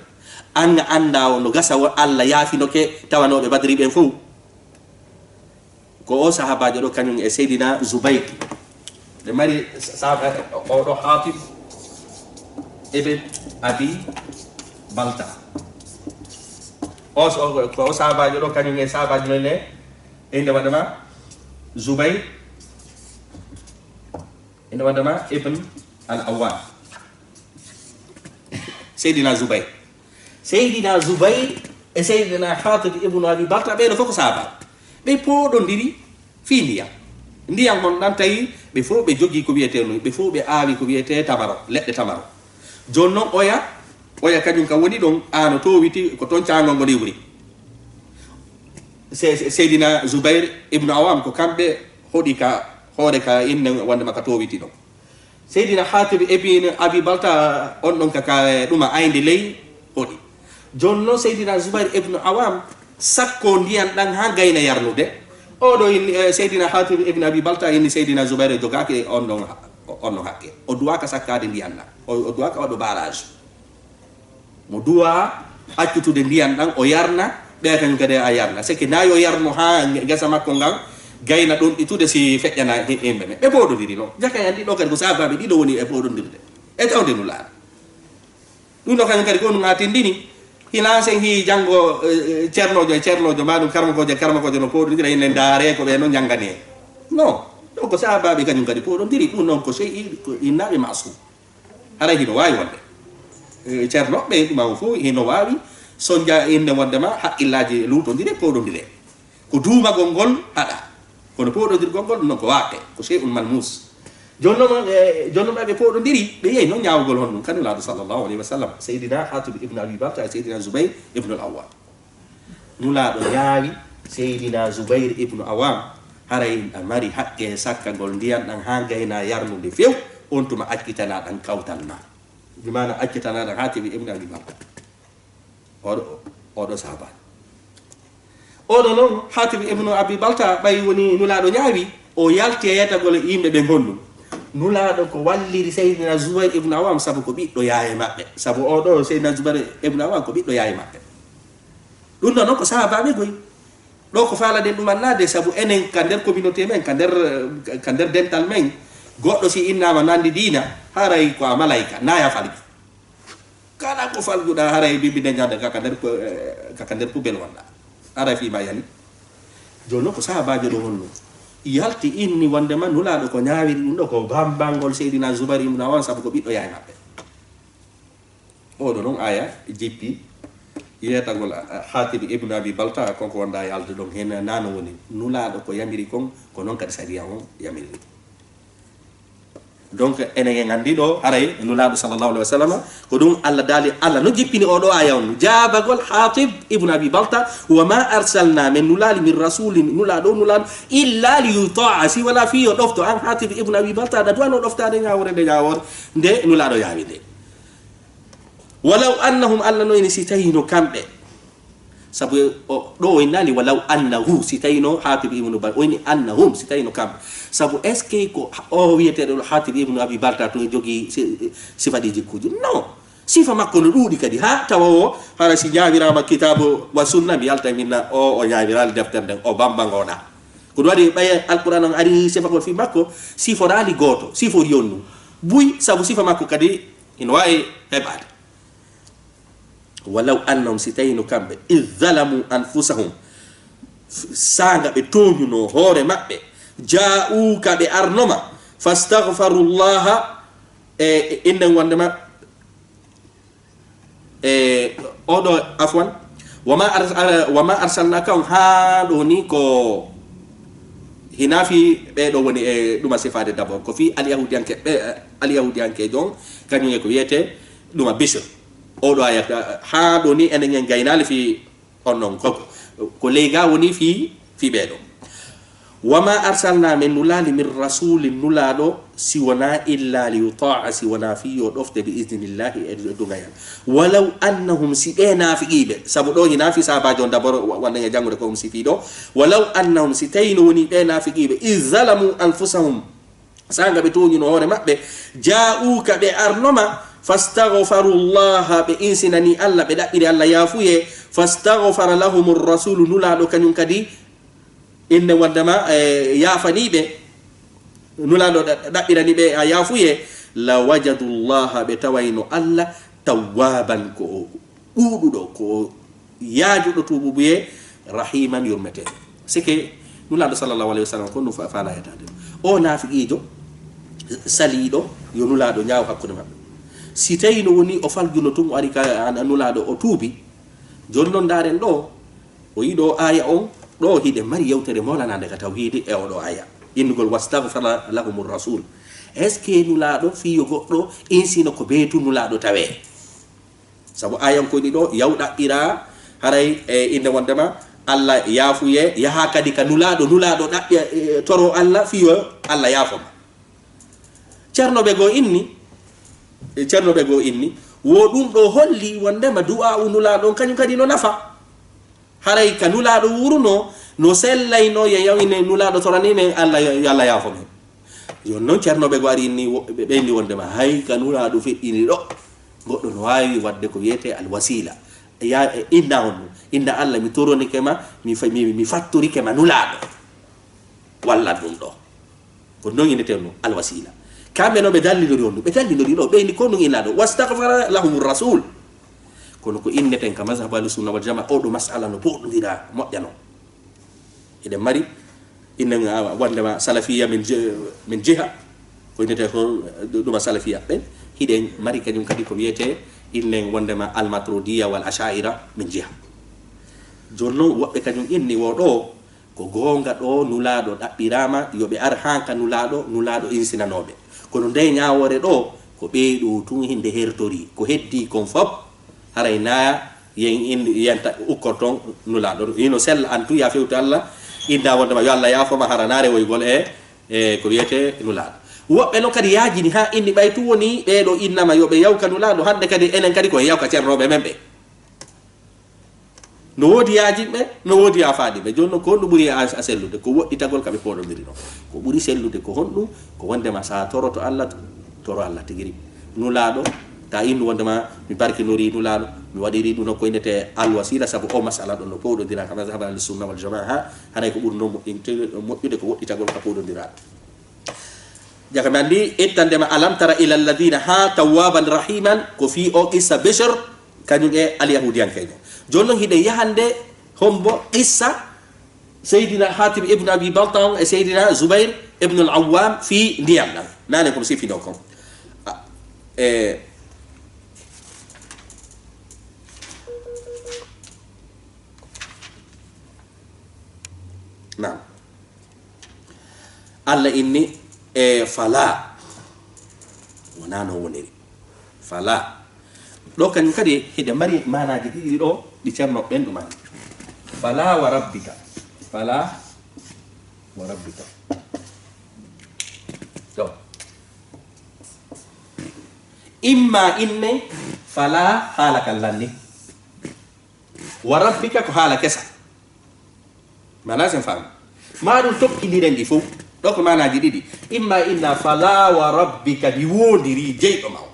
An a anndaa o no gasa wo Allah yaafinoke tawanooɓe Badri ɓen fow." Ko o sahaabaajo ɗo, kañum e Seydina Zubayr. Ɓe mari sa-, sahaaba, o ɗo Hatib ibn Abi Balta. O s-, o, ko o sahaabaajo ɗo, kañum e sahaabaajo men ne, innde waɗama Zubayr, innde waɗama Ibn al-Awwam. Seydina Zubayr. Seydina Zubayr e Seydina Hatib ibn Abi Balta, ɓee ɗo fof ko sahaaba. Ɓe pooɗondiri fii ndiyam. Ndiyam on ɗan tawi ɓe fof ɓe jogii ko wiyetee noon, ɓe fof ɓe aawi ko wiyetee tamaro, leɗɗe tamaro. Jooni noon oya, oya kañum ka woni ɗon, aano toowiti, ko toon caangol ngol iwri. Se-, se-, Seydina Zubayr ibn Awam, ko kamɓe hoɗi ka hoore ka inne wonde ma ka toowiti ɗon. Seydina Hatib ibn Abi Balta on ɗon ka, ka ɗuma aynde ley hoɗi. Jooni noon Seydina Zubayr ibn Awam sakko ndiyan ɗan haa gayna yarnude. Oɗo inni, eh, Seydina Hatib ibn Abi Balta inni Seydina Zubayr jogaaki on ɗon ha-, on ɗon haqqe. O duwaaka sakkaade ndiyan ɗan. O, o duwaaka waɗo barrage. Mo duwa accutude ndiyan ɗan, o yarna, ɓeya kañum kadi a yarna. Seke na yo yarno haa nge-, ngesa makko ngan gayna ɗon itude si feƴƴana hi-, himɓe ɓe. Ɓe pooɗondiri noon. Jaka en anndi ɗo kadi ko saabaaɓe ɗiɗo woni e pooɗondirde. E tawde no laaɗa. Ɗum ɗo kañum kadi ko ɗum a tindini. Hina sen hi janngo, eh, eh, ceernoojo e ceernoojo, ma ɗum karmakoojo e karmakoojo no pooɗondira, ine ndaare ko ɓe no njanngani en. Non. Ɗo ko saabaaɓe kañum kadi pooɗondiri. Ɗum noon ko sey i-, ko innaaɓe maasum. Haray hino waawi wonde. Eh, ceerno ɓe ɗuma o fof hino waawi sonja innde wonde ma haqqillaaji luutondire, pooɗondire. Ko duumagol ngol haɗa. Kono pooɗondirgol ngol non ko waaɓe, ko shay'un malmus. Jooni noon, eh, jooni noon ɓe pooɗondiri, ɓe yehi noon ñaawugol honɗum ka Nulaaɗo sallallahu alayhi wa sallam. Seydina Hatib ibn Abi Balta e Seydina Zubayr ibn al-Awwam. Nulaaɗo ñaawi Seydina Zubayr ibn Awam, haray a mari haqqe sakkagol ndiyan ɗan haa gayna yarnude few, on tuma accitana ɗan kawtal ma. Bi maana accitana ɗan Hatib ibn Abi Balta. Oɗo, oɗo sahaaba. Oɗo noon, Hatib ibn Abi Balta, ɓay woni Nulaaɗo ñaawi, o yalti e yetagol e yimɓe ɓen honɗum. Nulaaɗo ko walliri Seydina Zubayr ibn Awam sabu ko ɓiɗɗo yaaye maɓɓe. Sabu oɗo Seydina Zubayr ibn Awam ko ɓiɗɗo yaaye maɓɓe. Ɗum ɗo noon ko sahaabaaɓe goy. Ɗo ko faalaɗen ɗum annaade, sabu enen ka nder communauté men, ka nder, ka nder dental men, goɗɗo si innaama no anndi diina, haray ko a malayka, naaya falgi. Kala ko falguɗaa, haray bimbi nde ñande ka, ka nder ko, eh, ka, ka nder poubelle wonɗaa. Haray fii ma yani. Jooni noon ko sahaabaajo ɗo honno. Yalti inni wondema Nulaaɗo ko ñaawiri ɗum ɗo ko bambangol Seydina Zubair ibn Awam, sabu ko ɓiɗɗo yaay maɓɓe. Oɗo noon aya jippi yeetagol, a, a, Hatib ibn Abi Balta, kanko wonda yalde ɗon, heen nano woni Nulaaɗo ko yamiri kon, ko noon kadi sariya on yamiri. Donc, enen en nganndi ɗo, haray Nulaaɗo sallallahu alaihi wasallam, ko ɗum Allah daali, Allah no jippini oɗo aya on. Jaabagol Hatib ibn Abi Balta, "Wa ma arsalna, min nulaali, min rasulin, Nulaaɗo, Nulaaɗo, illa li yuta'a, si wala fii yo ɗofto." An Hatib ibn Abi Balta, aɗa duwano ɗoftaade ñaawoore nde ñaawoore, nde Nulaaɗo yaawi nde. "Walaw annahum," Allah no ini, si tawino kamɓe, sabu o, ɗo o innali walaw annahu, si tawino Hatib ibnu Ba-, o ini annahum, si tawino kamɓe. Sabu est-ce que ko o wiyeteeɗo Hatib ibnu Abi Balta to jogii si-, sifaɗi jikkuuji? Non. Sifa makko no ɗuuɗi kadi, haa tawa o, hara si ñaawiraama kitaabu wa sunna, mi yalta minna o, o ñaawiraali deftere nden, o bamba ngoɗa. Ko ɗum waɗi ɓaye Alqur'aan on ari sifagol fii makko, siforaali gooto, sifori on ɗum. Buy, sabu sifa makko kadi ino waawi heɓaade. "Walaw annahum," si tawino kamɓe, "iz zalamu anfusahum," saanga ɓe tooñuno hoore maɓɓe, "ja'uka," ɓe arnoma, "fastaghfarullaha," e, e, innen wondema, e, oɗo, afwan, "wa ma ars-, ar-, wa ma arsalnaka," on haa ɗo ni ko hinaa fii ɓe ɗo woni e ɗuma sifaade d'abord, ko fii alyahudiyanke, ɓe, alyahudiyankeejo on, kañum e ko wiyetee ɗuma Bishr. Oɗo aya, haa ɗo ni enen en gaynaali fii on non, ko, ko ley ga woni fii, fii ɓee ɗo. "Wa ma arsalna," min nulaali, "min rasulin," Nulaaɗo, "si wonaa illa li yuta'a," si wonaa fii yo ɗofte bi iznillahi e, e duŋayal. "Walaw annahum," si ɓee naafiqiiɓe, sabu ɗo hinaa fii saabaajo on d'abord, wa-, wonɗen e janngude ko ɗum si fii ɗo. "Walaw annahum," si tawino woni ɓee naafiqiiɓe, "iz zalamu anfusahum," saanga ɓe tooñuno hoore maɓɓe, "ja'uka," ɓe arnoma, "fastaghfarullaha," ɓe insinani Allah, ɓe ɗaɓɓiri Allah yaafuye, "fastaghfara lahumur rasulu," Nulaaɗo kañum kadi inne wondema, e, yaafanii ɓe, Nulaaɗo ɗa-, ɗaɓɓirani ɓe a yaafuye, "la wajadullaha," ɓe tawayno Allah, "tawwaban," ko o ɗuuɗuɗo, ko yaajuɗo tuububuye, rahiman, yurmeteeɗo. Sike Nulaaɗo sallallahu alaihi wasallam ko no fa-, faala yetaade. O naafiqiijo saliiɗo yo Nulaaɗo ñaaw hakkunde maɓɓe. Si tawii no woni o faljuno tun, o ari ka an-, Nulaaɗo, o tuubi, jooni non ndaaren ɗo, o yiɗo aya on, ɗo hiɗen mari yewtere moolanaande ka tawhiidi e oɗo aya. Innugol "wastaghfara lahumur rasul." Est-ce que Nulaaɗo fii yo goɗɗo insino ko beetu Nulaaɗo tawee? Sabu ayankoyɗi ɗo, yaw ɗaɓɓira, haray e innde wondema Allah yaafuye, yaha kadi ka Nulaaɗo, Nulaaɗo ɗaɓɓi, e, toro Allah fii yo Allah yaafo ma. Ceerno ɓe goo inni, e, ceerno ɓe goo inni, wo ɗum ɗo holli wondema du'aa'u Nulaaɗo on kañum kadi no nafa. Haray ka Nulaaɗo wuuruno, no sellaynoo, yo yawine Nulaaɗo torani men Allah, yo, yo Allah yaafo men. Jooni noon, ceernooɓe goo ari inni, wo-, ɓe, ɓe inni wondema hay ka Nulaaɗo feƴƴini ɗo, goɗɗo no waawi waɗde ko wiyetee alwasiila. Ya, e, inna on ɗum, inna Allah, mi toronike ma, mi fa-, mi, mi fattorike ma Nulaaɗo. Wallan ɗum ɗo. Ko noon innetee ɗum alwasiila. Kamɓe noon ɓe dallindori on ɗum. Ɓe dallindori ɗo, ɓe inni ko ɗum inna ɗo. "Wastaghfara lahumur rasul." Kono ko inneten ka mazhab ahli sunna wal jamaa, oɗo mas'ala no pooɗondira moƴƴa noon. Hiɗen mari, innen, ah, wondema salafiya min ji-, min jiha. Ko innetee ko, eh, ɗuma salafiya ɓen. Hiɗen mari kañum kadi ko wiyetee innen wondema almaturidiya wal asha'ira min jiha. Jooni noon woɓɓe kañum inni wo ɗo, ko goonga ɗo Nulaaɗo ɗaɓɓiraama, yo ɓe ar haa ka Nulaaɗo, Nulaaɗo insinanoo ɓe. Kono nde ñaawoore ɗo, ko ɓee ɗo tun hinde hertori. Ko heddii kon fop, haray na yen in-, yenta ukkorton Nulaaɗo. Hino sella an tun, ya fewtu Allah, inna wondema yo Allah yaafo ma, hara na rewoygol e, e ko wiyetee Nulaaɗo. Woɓɓe noon kadi yaajini haa inni ɓay tun woni ɓee ɗo innama yo ɓe yaw ka Nulaaɗo, hande kadi enen kadi ko en yaw ka ceernooɓe men ɓe. No woodi yaajinɓe, no woodi yaafaaɗi ɓe. Jooni noon, ko honɗum ɓuri a, a sellude? Ko woɗɗitagol ka ɓe pooɗondiri ɗon. Ko ɓuri sellude ko honɗum? Ko wondema sa toroto Allah, toro Allah tigi rigi. Nulaaɗo, ta innu wondema mi barkinorii Nulaaɗo, mi waɗirii ɗum no ko innetee alwasiila, sabu o masala ɗon no pooɗondira ka mazhab ahli sunna wal jamaa, hanay ko ɓuri noon moƴƴinte-, moƴƴude ko woɗɗitagol ka pooɗondiraaɗo. Jaka mi anndi ittandema, "Alam tara ila alladhina," haa tawwaban rahiman, ko fii o qissa Bishr, kañum e alyahudiyankeejo. Jooni noon hiɗen yahande hombo qissa Seydina Hatib ibn Abi Balta on e Seydina Zubair ibn al-Awwam fii ndiyam ɗan. Naane ko mi sifino kon. Ah, e, naam. Allah inni, e, fala. Wonaa non woniri. Fala. Ɗo kañum kadi hiɗe mari maanaaji ɗiɗi ɗo, ɗi Ceerno ɓen ɗumani. Fala wa rabbika. Fala wa rabbika. To. Imma inne, fala haala kan lanni. Wa rabbika ko haala kesa. Mana sen faami. Ma ɗum tokkindiren ɗi fof. Ɗo ko maanaaji ɗiɗi. Imma inna fala wa rabbika, mi woondiri jeyɗo ma on.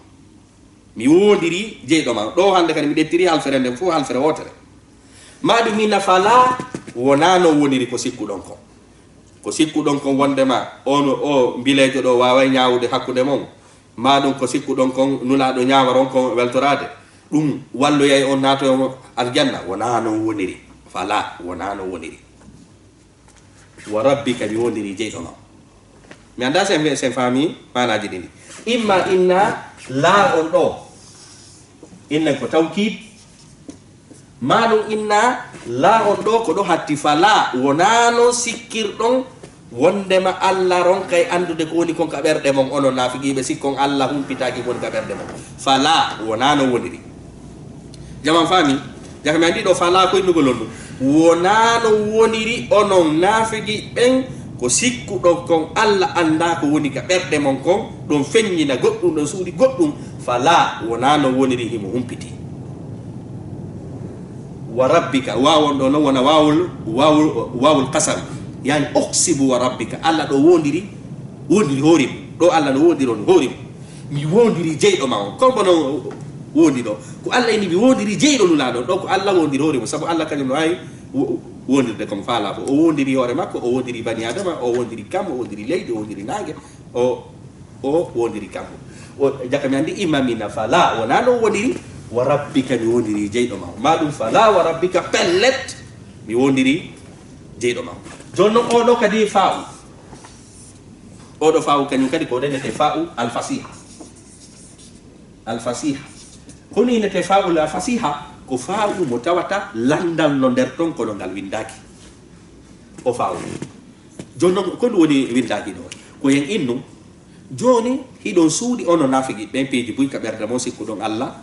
Mi woondiri jeyɗo ma on. Ɗo hannde kadi mi ɗettiri halfere nden fof halfere wootere. Ma ɗum inna fala wonaa no woniri ko sikkuɗon kon. Ko sikkuɗon kon wondema on o mbileejo ɗo waaway ñaawude hakkunde mon. Ma ɗum ko sikkuɗon kon Nulaaɗo ñaawaron kon weltoraade. Ɗum walloyay on naatoyon aljanna. Wonaa non woniri. Fala, wonaa non woniri. Wa rabbika, mi woondiri jeyɗo ma. Mi anndaa sen, sen faami maanaaji ɗiɗi. Imma inna laa on ɗo. Inna ko tawkiid. Ma ɗum inna laa on ɗo ko ɗo hatti fala. Wonaa non sikkirɗon wondema Allah ronkay anndude ko woni kon ka ɓerɗe mon, onon naafiqiiɓe, sikkon Allah humpitaaki ko woni ka ɓerɗe mon. Fala, wonaa non woniri. Jaman faami? Jaka mi anndi ɗo fala ko innugol on ɗum. Wonaa non woniri onon naafiqiiɓe ɓen, ko sikkuɗon kon Allah anndaa ko woni ka ɓerɗe mon kon, ɗon feññina goɗɗum, ɗon suuɗi goɗɗum. Fala, wonaa non woniri, himo humpiti. Wa rabbika, waawon ɗo non wona waawul, waawul, waawul qasam. Yani, uqsimu wa rabbika, Allah ɗo woondiri, woondiri hoore mum. Ɗo Allah no woondiri on hoore mum. Mi woondiri jeyɗo ma on. Kon bono wondi ɗo. Ko Allah ini mi woondiri jeyɗo Nulaaɗo. Ɗo ko Allah woondiri hoore mum. Sabu Allah kañum no waawi wo-, woondirde ko mo faalaa fof. O woondiri hoore makko, o woondiri bani Adama, o woondiri kam, o woondiri leydi, o woondiri naange, o, o woondiri kam. O, jaka mi anndi imma mi na fala, wonaa non woniri, wa rabbika mi woondiri jeyɗo ma. Ma ɗum fala wa rabbika pellet, mi woondiri jeyɗo ma. Jooni non oɗo kadi fa'u. Oɗo fa'u kañum kadi ko renete fa'u alfasiha. Alfasiha. Kono inete fa'u alfasiha, ko fa'u mo tawata lanndal no nder ton kono ngal winndaaki. O fa'u. Jooni non, ko ɗum woni winndaaki ɗo. Ko hen innu, jooni hiɗon suuɗi onon naafiqiiɓe ɓen piiji buy ka ɓernde mon sikkuɗon Allah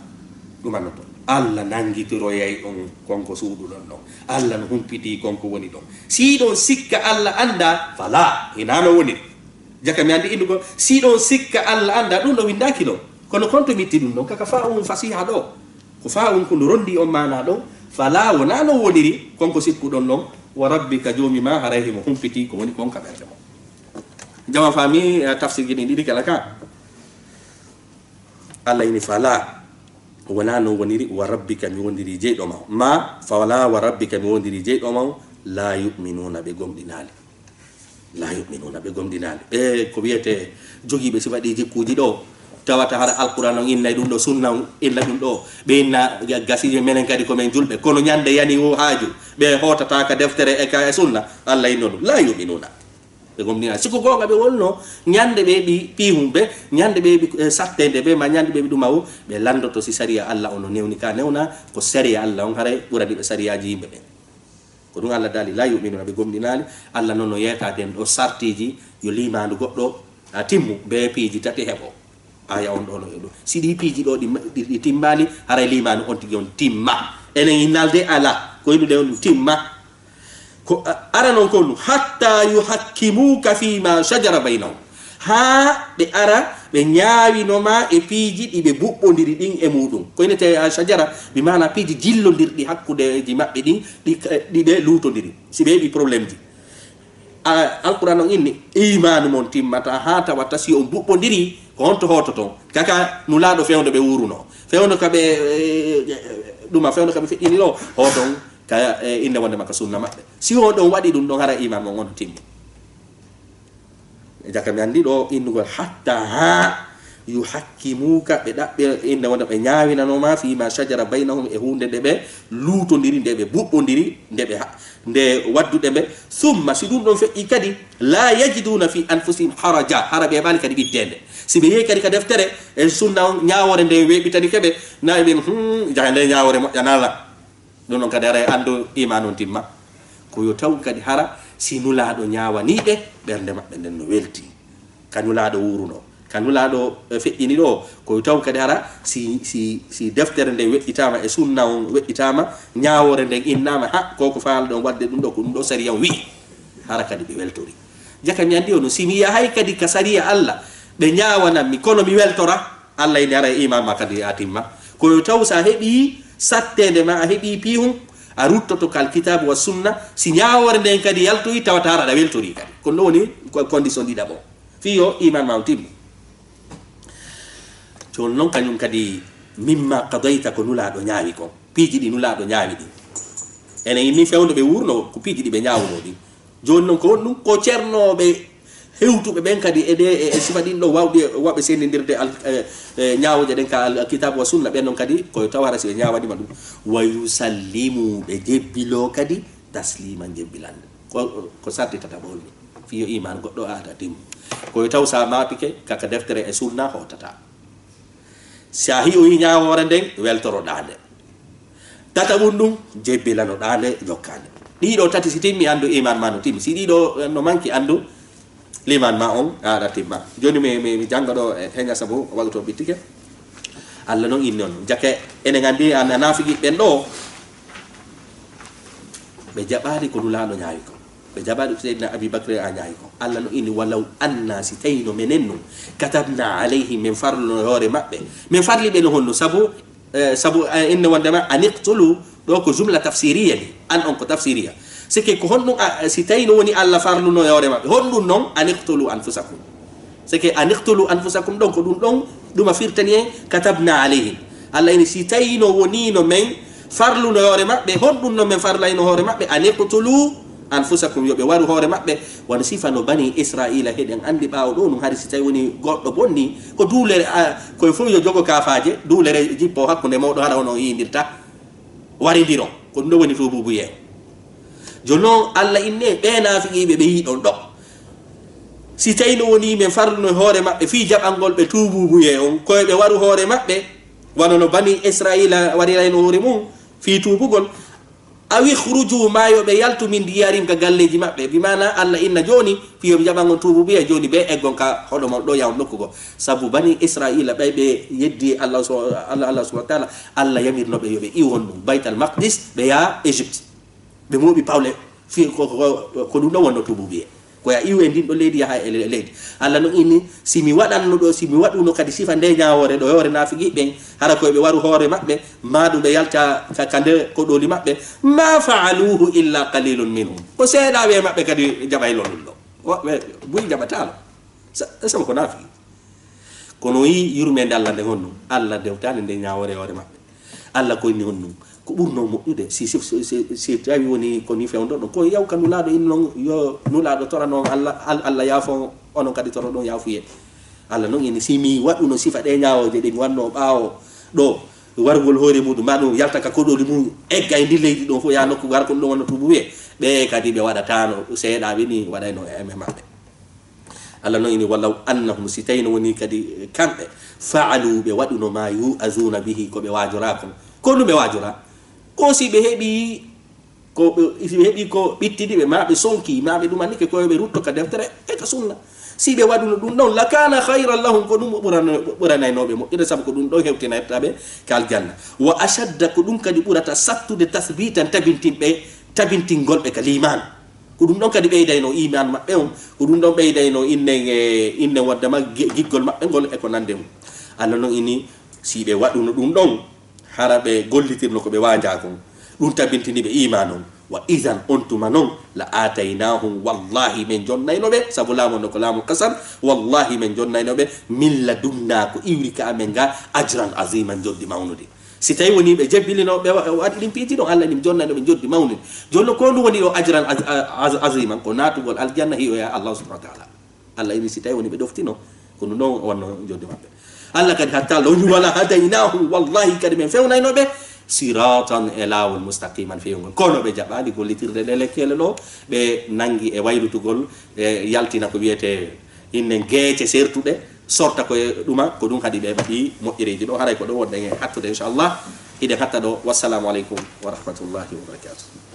ɗumannoto. Allah nanngitoroyay on kon ko suuɗuɗon ɗon. Allah no humpitii kon ko woni ɗon. Si hiɗon sikka Allah anndaa, fala, hinaa no woniri. Jaka mi anndi innugol, si ɗon sikka Allah anndaa, ɗum ɗo winndaaki ɗon. Kono kon to mi itti ɗum ɗon, kaka fa'u fasiha ɗo. Ko fa'u kun rondi on maana ɗon, fala wonaa no woniri, kon ko sikkuɗon ɗon, wa rabbika joomi ma, haray himo humpitii ko woni kon ka ɓernde mon. Jama faami, eh, tafsirji ɗin ɗiɗi kala ka. Allah ini fala, wonaa non woniri, wa rabbika mi wondiri jeyɗo ma. Ma, fala wa rabbika mi wondiri jeyɗo ma, la yu'minuna ɓe gomɗinaali. La yu'minuna, ɓe gomɗinaali. Ɓe ko wiyete jogiiɓe sifa ɗi jikkuuji ɗo, tawata hara Alqur'aan on innay ɗum ɗo, sunna on inna ɗum ɗo, ɓe inna ga-, gasiije menen kadi ko men julɓe. Kono ñande yani wo haaju, ɓe hootata ka deftere e ka e sunna, Allah inno ɗum. La yu'minuna. Ɓe gomɗinaali. Si ko goonga ɓe wonno, ñande ɓe ɓi piihum ɓe, ñande ɓe ɓi, eh, sattende ɓe, ma ñande ɓe ɓi ɗuma o, ɓe lanndoto si sariya Allah on no newni ka newna, ko sariya Allah on haray ɓurani ɓe sariyaaji yimɓe ɓen. Ko ɗum Allah daali, la yu'minuna, ɓe gomɗinaali. Allah noon no yeeta den ɗo sartiiji, yo liimaandu goɗɗo a timmu, bee piiji tati heɓo. Aya on ɗo no e ɗum. Si ɗi piiji ɗo ɗi, ɗi, ɗi timmaali, haray liimaandu on tigi on timma. Enen innalde ala, ko innude on ɗum timma. Ko, a, ara noon ko ɗum, hatta yuhakkimuka fima shajara baynahum. Haa ɓe ara, ɓe ñaawino ma e piiji ɗi ɓe mbuɓɓondiri ɗin e muuɗum. Ko ine tawi a shajara, bi maana piiji jillondirɗi hakkundeji maɓɓe ɗin, ɗi, ɗi ɓe luutondiri. Si ɓe heɓi problème ji. A, Alqur'aan on inni, iimaanu mon timmata haa tawata si on mbuɓɓondiri, ko honto hoototon? Kaka Nulaaɗo fewndo ɓe wuuruno. Fewndo ka ɓe, eh, ɗuma fewndo ka ɓe feƴƴini ɗo, hooton ka, eh, innde wonde makka sunna maɓɓe. Si on ɗon waɗi ɗum ɗon, hara iimaan mon on timmi. E jaka mi anndi ɗo innugol hatta haa Yuhakkimuka, ɓe ɗaɓɓe innde wonde ɓe ñaawinanoma fima shajara baynahum, e huunde nde ɓe luutondiri, nde ɓe buɓɓondiri, nde ɓe ha-, nde waddude ɓe. Summa, si ɗum ɗon feƴƴi kadi, la yajiduna fi anfusihim haraja, hara ɓe heɓaali kadi ɓitteende. Si ɓe yehi kadi ka deftere e sunna on, ñaawoore nde weeɓitani keɓe, na ɓe, hmm, jaha nde ñaawoore moƴƴanaala. Ɗum noon kadi hara e anndu iman on timma. Ko yo taw kadi hara si Nulaaɗo ñaawanii ɓe, ɓernde maɓɓe nden no welti. Ka Nulaaɗo wuuruno, ka Nulaaɗo, eh, feƴƴini ɗo, ko yo taw kadi hara si, si, si deftere nde weƴƴitaama e sunna on weƴƴitaama, ñaawoore nden innaama, ha, ko ko faalɗon waɗde ɗum ɗo, ko ɗum ɗo sariya on wi'i. Hara kadi ɓe weltori. Jaka mi anndi ono, si mi yahay kadi ka sariya Alla, ɓe ñaawanan mi, kono mi weltora, Alla ina ara e iman ma kadi a timma. Ko yo taw sa heɓi satteende ma, a heɓi piihun, a ruttoto kal kitabu wa sunna, si ñaawoore nden kadi yaltoyi, tawata hara aɗa weltori kadi. Ko ɗum woni ko condition ɗiɗaɓo. Fii yo iman ma on timmu. Jooni noon kañum kadi, mimma qadayta, ko Nulaaɗo ñaawi kon. Piiji ɗi Nulaaɗo ñaawi ɗin. Enen immi fewndo ɓe wuurno, ko piiji ɗi ɓe ñaawuno ɗin. Jooni noon ko honɗum? Ko ceernooɓe hewtuɓe ɓen kadi e ɗe, e, e sifa ɗin ɗo wawɗi, wawɓe senndindirde al-, e, e, ñaawooje ɗen ka al-, Alkitaabu wa Sunna, ɓen noon kadi ko yo taw hara si ɓe ñaawanima ɗum. Wa yusallimu, ɓe jebbiloo kadi tasliman, jebbilande. Ko, ko sarti tataɓo holmi. Fii yo iman goɗɗo aada timmu. Ko yo taw sa maapike kaka deftere e sunna hootata. Si a hi'oyi ñaawoore nden, weltoroɗaa nde. Tataɓun ɗum, jebbilanoɗaa nde, jokkaa nde. Ɗiɗo tati si timmi, anndu iman ma no timmi. Si ɗiɗo, eh, no manki, anndu liman ma on, aɗa timma. Jooni mi, mi, mi jannga ɗo, eh, heña sabu waktu o ɓittike. Alla noon inni on. Jake, enen anndi an, a naafiki ɓen ɗo. Ɓe jaɓaali ko Nulaaɗo ñaawi kon. Ɓe jaɓaali ko Seydina Abi Bakr a ñaawi kon. Alla no inni, "Walaw anna", si tawino menen nun, "katabna alayhim", min farluno e hoore maɓɓe. Min farli ɓe no honno? Sabu, eh, sabu, eh, inne wondema, "An iqtulu", ɗo ko jumla tafsiriya ni. "An" on ko tafsiriya. Sike ko honɗum, a, si tawino woni Alla farluno e hoore maɓɓe? Honɗum non? "An iqtulu anfusakum." Seke, "An iqtulu anfusakum" ɗon, ko ɗum ɗon ɗuma firtani en, "Katabna alayhim." Alla ini, si tawino wonino men farluno hoore maɓɓe, honɗum non men farlayno hoore maɓɓe? "An iqtulu anfusakum", yo ɓe waru hoore maɓɓe. Wano sifa no Bani Israila, heɗen anndi ɓaawo ɗo, ɗum hari si tawi woni goɗɗo bonni, ko duulere, a, koye fof yo jogo kaafaaje, duulere jippo hakkunde mawɗo, hara hono yiyindirta, warindiro. Ko ɗum ɗo woni tuubuubuyee. Jooni noon, Alla inni, ɓe naafiqiiɓe ɓe yiɗon ɗo. Si tawino woni men farluno hoore maɓɓe fii jaɓangol ɓe tuubuubuyee on, koye ɓe waru hoore maɓɓe, wano no Bani Israila warirayno hoore mum fii tuubugol. "Aw ikhruju", maa yo ɓe yaltu, "min diyarihim", ka galleeji maɓɓe. Bi maana, Alla inna jooni, fii yo ɓe jaɓan on tuubuubuyee, jooni ɓe eggon ka hoɗo mon ɗo, yahon nokku goo. Sabu Bani Israila, ɓay ɓe yeddi Alla so-, Alla, Alla subhanahu wa taala, Alla yamirno ɓe yo ɓe iwon ɗum, Baytal Maqdis, ɓe yaha Égypte. Ɓe mooɓi pawle, fii ko, ko, ko, ko ɗum ɗon wonno tuubuubuyee. Ko ya iwu e ndin ɗo leydi, yaha e le-, leydi. Alla no inni, si mi waɗanno ɗo, si mi waɗuno kadi sifa nde ñaawoore ɗo, yoore naafiqi ɓen, hara koye ɓe waru hoore maɓɓe, maa ɗum ɓe yalta ka, ka nde koɗooli maɓɓe, "ma fa'aluhu illa qalilun minhum." Ko seeɗaaɓe e maɓɓe kadi jaɓayno ɗum ɗo. Woɓɓe buy jaɓataano. Sa-, sabu ko naafiqi. Kono o yii yurmeende Alla nde honno? Alla dewtaani nde ñaawoore hoore maɓɓe. Alla ko inni honno? Ko ɓurno moƴƴude, si, si, si, si, si tawi woni ko ni fewndo ɗon, ko yaw ka Nulaaɗo inni non, yo Nulaaɗo torano on Alla, Al-, Alla yaafo on, onon kadi toroɗon yaafuyee. Alla non inni, si mi waɗuno sifa ɗe ñaawooje ɗe mi wanno ɓaawo ɗo, wargol hoore muɗum, ma ɗum yalta ka koɗooli mum, egga e ndi leydi ɗon fof, yaa nokku, gara ko ɗum ɗon wonno tuubuubuyee, ɓe kadi ɓe waɗataano, seeɗaaɓe ni waɗayno e, e maɓɓe. Alla no ini, "Walaw annahum", si tawino woni kadi kamɓe, "fa'alu", ɓe waɗuno, "ma yu'azuna bihi", ko ɓe waajoraa kon. Ko ɗum ɓe waajoraa? Ko si ɓe heɓi ko ɓe, si ɓe heɓi ko ɓittidi ɓe, ma ɓe sonki, ma ɓe ɗumanike, ko yo ɓe rutto ka deftere e ka sunna. Si ɓe waɗuno ɗum ɗon, "lakana khayran lahum", ko ɗum ɓurano-, ɓuranaynooɓe moƴƴude, sabu ko ɗum ɗon hewtinayta ɓe ka aljanna. "Wa ashadda", ko ɗum kadi ɓurata sattude, "tathbitan", tabintinɓe, tabintingol ɓe ka liimaan. Ko ɗum ɗon kadi ɓeydayno iman maɓɓe on, ko ɗum ɗon ɓeydayno inne, e, inne waddema gi-, giggol maɓɓe ngol e ko nande mum. Alla non ini, si ɓe waɗuno ɗum ɗon, hara ɓe gollitirno ko ɓe waajaa kon, ɗum tabintini ɓe iman on. "Wa idan", on tuma non, "la aataynahum", wallahi men jonnayno ɓe, sabu laamu on ko laamu qasam, wallahi men jonnayno ɓe, "min ladunna", ko iwri ka amen ga, "ajran aziman", joddi mawnude. Si tawi woni ɓe jebbilino, ɓe wa-, waɗi ɗin piiji ɗon, Alla ni mi jonnayno ɓe joddi mawnin. Jooni non, ko ɗum woni ɗo ajran az-, az-, aziman, ko naatugol aljanna, hiyoya Allah subhanahu wa ta'ala. Alla ini si tawi woni ɓe ɗoftino, ko ɗum ɗon wonno joddi maɓɓe. Allah kadi hatta law wala hadaynahu, wallahi kadi min fewnayno ɓe siratan, e laawol mustaqiman fewngol. Kono ɓe jaɓaali gollitirde ɗe lekkele ɗo, ɓe nangi e waylutugol, e yaltina ko wiyete inne geece sertuɗe, sorta ko e ɗuma, ko ɗum kadi ɓe mbaɗi moƴƴereeji ɗo. Haray ko ɗo wonɗen e hattude, inchallah. Hiɗen hatta ɗo. Wassalamu aleykum wa rahmatullahi wa barakatuh.